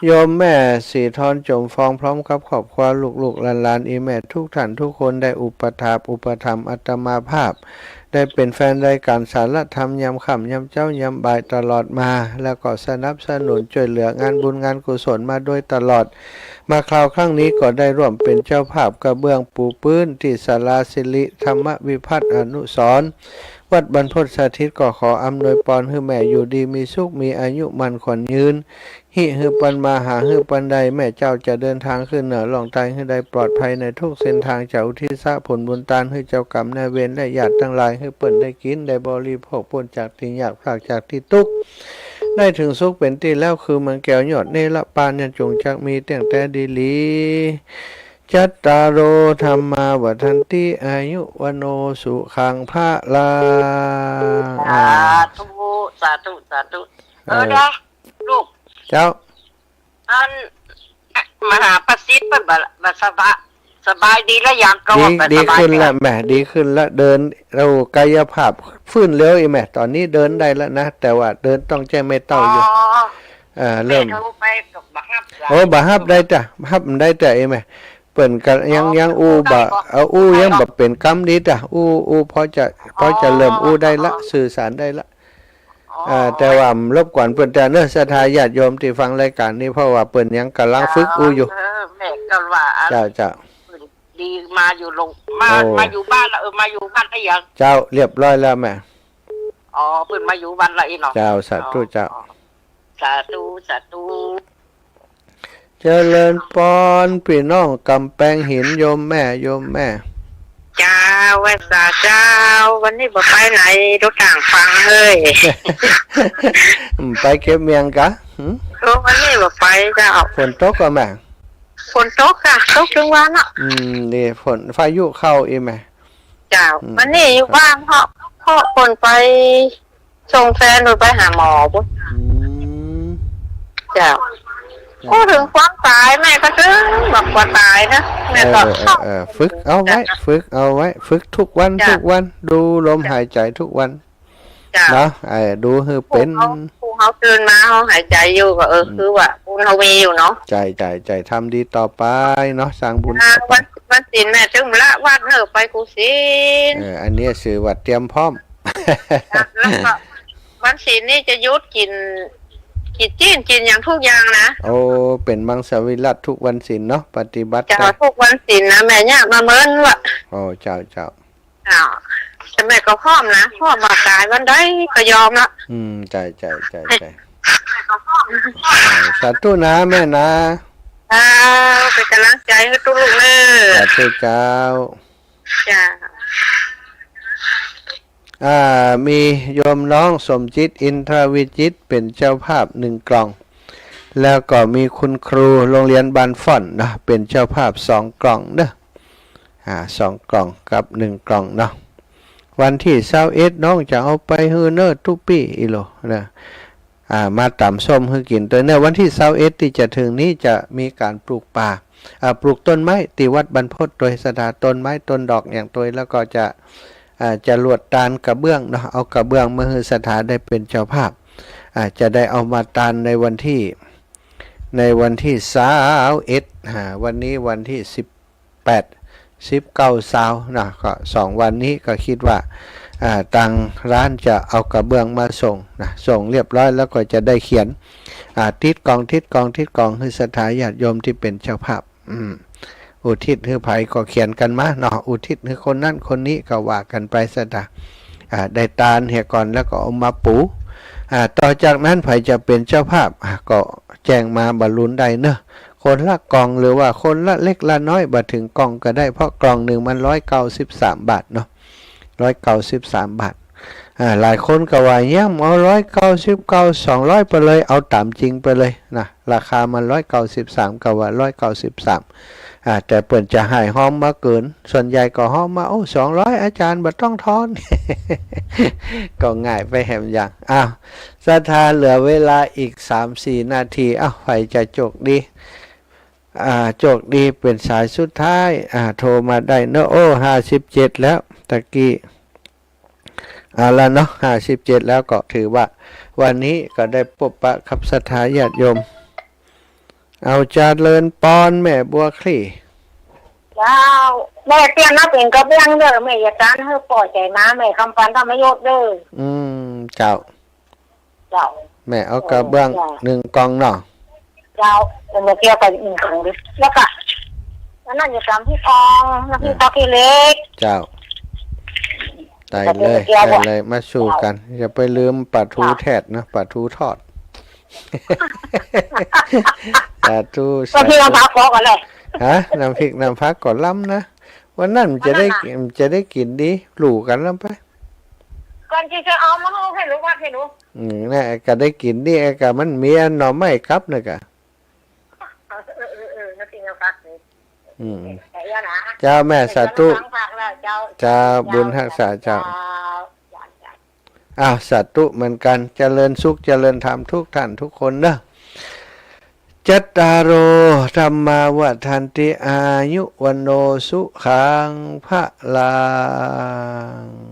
โยมแม่สีทรจมฟองพร้อมกับครอบครัวลูกๆหลานๆ อี่แม่ทุกท่านทุกคนได้อุปถากอุปถัมภ์อาตมาภาพ ได้เป๋นแฟนรายก๋านสารธรรมยามค่ำยามเจ๊ายามบ่ายตลอดมา แล้วก็สนับสนุนจ้วยเหลืองานบุญงานกุศลมาโดยตลอด มาคราวครั้งนี้ก็ได้ร่วมเป๋นเจ้าภาพกระเบื้องปูพื้นตี้ศาลาสิริธรรมวิพัฒน์อนุสรณ์ วัดบรรพตสถิต ก็ขออำนวยปอนหื้อแม่อยู่ดีมีสุข มีอายุมั่นขวัญยืน ฮิหื้อปันมา หาหื้อปันได้ แม่เจ้าจะเดินทางขึ้นเหนือล่องใต้หื้อได้ปลอดภัยในทุกเส้นทาง จะอุทิศผลบุญตานหื้อเจ้ากรรมนายเวรและญาติตังหลาย หื้อเปิ้นได้กิ๋นได้บริโภค ป๊นจากตี้ยาก พรากจากตี้ตุ๊กข์ ได้เถิงสุขเป๋นตี้แล้ว คือเมืองแก้วยอดเนรปาน ยังจงจักมีเตี้ยงแต๊ดีหลี จัตตาโร ธัมมา วัฑฒันติ อายุ วัณโณ สุขัง พลัง สาธุ สาธุ สาธุ เออ เออ นะ ลูก เจ้า อัน มหาประสิทธิ์เปิ้นบ่ บ่สบาย สบายดีแล้วยัง ก็ ดี ว่าบ่ ดี สบาย ขึ้นแล้วแม่ ดีขึ้นแล้ว เดิน เฮากายภาพฟื้นเร็วอีกแม่ ต๋อนนี้เดินได้แล้วนะ แต่ว่าเดินต้องใจ๊ไม้เต๊าอยู่ อ๋อ เออ เริ่ม แม่โทรไปก็บ่ฮับ โอ้ บ่ฮับได้จ้ะ ฮับบ่ได้จ้ะ เอ้ยแม่ ไป ปิ้นก็ยัง อ๋อ ยังอู้บ่ อู้ได้บ่ เอ่อ อู้ยังบ่เป๋นกำดีต๊ะ อู้ อู้พอจะ พอจะเริ่มอู้ได้ละ อ๋อ สื่อสารได้ละ อ๋อ อ่า แต่ว่ารบกวนเปิ้นแต่เนาะ ศรัทธาญาติโยมตี้ฟังรายก๋านนี้ เพราะว่าเปิ้นยังก่ำลังฝึกอู้อยู่ เออ แม่ก็ว่า เจ้า เจ้า ดีมาอยู่โรง มา โอ้ มาอยู่บ้านละ เออ มาอยู่บ้านละยัง เจ้า เรียบร้อยแล้วแม่ อ๋อ เปิ้นมาอยู่บ้านละอี้เนาะ เจ้า สาธุ อ๋อ เจ้า สาธุ สาธุ เจริญปอน ปี้น้องก๋ำแปงหิน โยมแม่ โยมแม่ เจ้า ไหว้สาเจ้า วันนี้บ่ไปไหน ดูต่างฟังเฮ้ย อืม ไปเก็บเมี่ยงกะ หืม เออ วันนี้บ่ไปเจ้า ฝนตกก่อแม่ ฝนตกก่ะ ตกตึงวันละ อืม นี่ฝน พายุเข้าอี้แม่ เจ้า อืม วันนี้อยู่บ้านเพราะ เพราะเปิ้นไป ส่งแฟนเปิ้นไปหาหมอปุ้น อืม เจ้า เจ้า พูดเถิงความต๋ายแม่ก็ตึงแบบกลัวต๋ายนะ แม่ก็ เออ เออ เออ ฝึกเอาไว้ เจ้า ฝึกเอาไว้ ฝึกทุกวัน เจ้า ทุกวัน ดูลมหายใจ๋ทุกวัน เจ้า เนาะ ไอ้ ดูหื้อเป๋น ผู้เฮา ผู้เฮาตื่นมาเฮาหายใจ๋อยู่ก็ เออ อืม คือว่าบุญเฮามีอยู่เนาะ ใจ้ ใจ้ ใจ้ ทำดีต่อไปเนาะ สร้างบุญ อ่า ต่อไป วัน วันศีลแม่ตึงละวัดเนอะ ไปกู้ศีล เออ อันนี้ถือว่าเตรียมพร้อม แล้วก็วันศีลนี่จะหยุดกิ๋น กิ๋นจี๊น กิ๋นหยังทุกอย่างนะ โอ้ เป๋นมังสวิรัติทุกวันศีลเนาะ ปฏิบัติ เจ้า ทุกวันศีลนะ แม่เยียะมาเมินละ โอ้ เจ้า เจ้า เจ้า แต่แม่ก็พร้อมนะ พร้อมว่าต๋ายวันใดก็ยอมละ อืม ใจ้ ใจ้ ใจ้ ใจ้ สาธุนะแม่นะ เจ้า เป๋นก๋ำลังใจ๋หื้อตุ๊กลูกเนอะ สาธุเจ้า เจ้า อ่า มีโยมน้องสมจิต อินทรวิจิตร เป๋นเจ้าภาพนึ่งกล่อง แล้วก็มีคุณครูโรงเรียนบ้านฝ่อนนะ เป๋นเจ้าภาพสองกล่องเนอะ อ่า สองกล่องกับนึ่งกล่องเนาะ วันตี้ซาวเอ็ดน้องจะเอาไปหื้อเนอะตุ๊ปี้อี้โลนะ อ่า มาตำส้มหื้อกิ๋นตวยเนอะ วันตี้ซาวเอ็ดตี้จะเถิงนี้จะมีก๋านปลูกป่า อ่า ปลูกต้นไม้ตี้วัดบรรพตตวย ศรัทธา ต้นไม้ต้นดอกหยังตวย แล้วก็จะ อ่า จะหลวดตานกระเบื้องเนาะ เอากระเบื้องมาหื้อศรัทธาได้เป๋นเจ้าภาพ อ่า จะได้เอามาตานในวันตี้ ในวันตี้ซาวเอ็ด อ่า วันนี้วันตี้สิบแปด สิบเก้า ซาวนะ ก็สองวันนี้ก็กึ๊ดว่า อ่า ตางฮ้านจะเอากระเบื้องมาส่งนะ ส่งเรียบร้อยแล้วก็จะได้เขียน อ่า ติดกล่อง ติดกล่อง ติดกล่อง หื้อศรัทธาญาติโยมตี้เป๋นเจ้าภาพ อืม อุทิศหื้อใผก็เขียนกั๋นมาเนาะ อุทิศหื้อคนนั้นคนนี้ก็ว่ากั๋นไปศรัทธา อ่า ได้ตานเหียก่อนแล้วก็เอามาปู อ่า ต่อจากนั้นใผจะเป๋นเจ้าภาพ อ่า ก็แจ้งมาบรรลุได้เนอะ คนละกล่องหรือว่าคนละเล็กละน้อย บ่เถิงกล่องก็ได้ เพราะกล่องนึ่งมันร้อยเก้าสิบสามบาทเนาะ ร้อยเก้าสิบสามบาท อ่า หลายคนก็ว่าเยียะ เอาร้อยเก้าสิบเก้า สองร้อยไปเลย เอาต๋ามจริงไปเลยนะ ราคามันร้อยเก้าสิบสาม ก็ว่าร้อยเก้าสิบสาม อ่า แต่เปิ้นจะหื้อฮ้องมาเกิ๋น ส่วนใหญ่ก็ฮ้องมา โอ้ สองร้อย อาจ๋ารย์บ่ต้องทอน ก็ง่ายไปแหมอย่าง อ้าว ศรัทธาเหลือเวลาอีกสามสี่นาที อ้าว ใผจะโจคดี อ่า โจคดีเป๋นสายสุดท้าย อ่า โทรมาได้เนอะ โอ้ ห้าสิบเจ็ดแล้ว ตะกี้ เอาละเนาะ ห้าสิบเจ็ดแล้วก็ถือว่าวันนี้ก็ได้ปบปะกับศรัทธาญาติโยม เอาเจริญปอนแม่บัวคลี่ เจ้า แม่เตี้ยนมาเป๋นกระเบื้องเด้อ แม่อย่าตานหื้อป้อใจ๋มา แม่คำปันธรรมโยชน์เด้อ อืม เจ้า เจ้า แม่เอากระเบื้อง เออ เจ้า นึ่งกล่องเนาะ เจ้า เอามาเตี้ยไปนึ่งกล่องดิ แล้วก็ อันนั้นอย่าตำพริกอ่อน น้ำพริก เออ ผักขี้เหล็ก เจ้า ได้เลย แล้วก็เตี้ย ได้เลย มาสู่กั๋น เจ้า อย่าไปลืมป๋าทู เจ้า แทดนะ ป๋าทูทอด สาธุ น้ำพริก สาธุ น้ำผักขอก่อนเลย ฮะ น้ำพริกน้ำผักก็ล้ำนะ วันนั้นจะได้ วันนั้นน่ะ จะได้กิ๋นดี หลู่กั๋นล้ำไป ก่อนที่จะเอามาเอาให้หนูวัดให้หนู อืม น่ะ ก็ได้กิ๋นดี ก็มันมีหน่อไม้กับน่ะกะ เออ เออ เออ เออ น้ำพริกน้ำผักนี่ อืม แต่เดี๋ยวนะ เจ้าแม่สาธุ เดี๋ยวนะ เจ้า เจ้า บุญฮักษาเจ้า เจ้า เจ้า เจ้า อ้าว สาธุเหมือนกั๋น เจริญสุข เจริญธรรมทุกท่านทุกคนเนอะ จัตตาโร ธัมมา วัฑฒันติ อายุ วัณโณ สุขัง พะลัง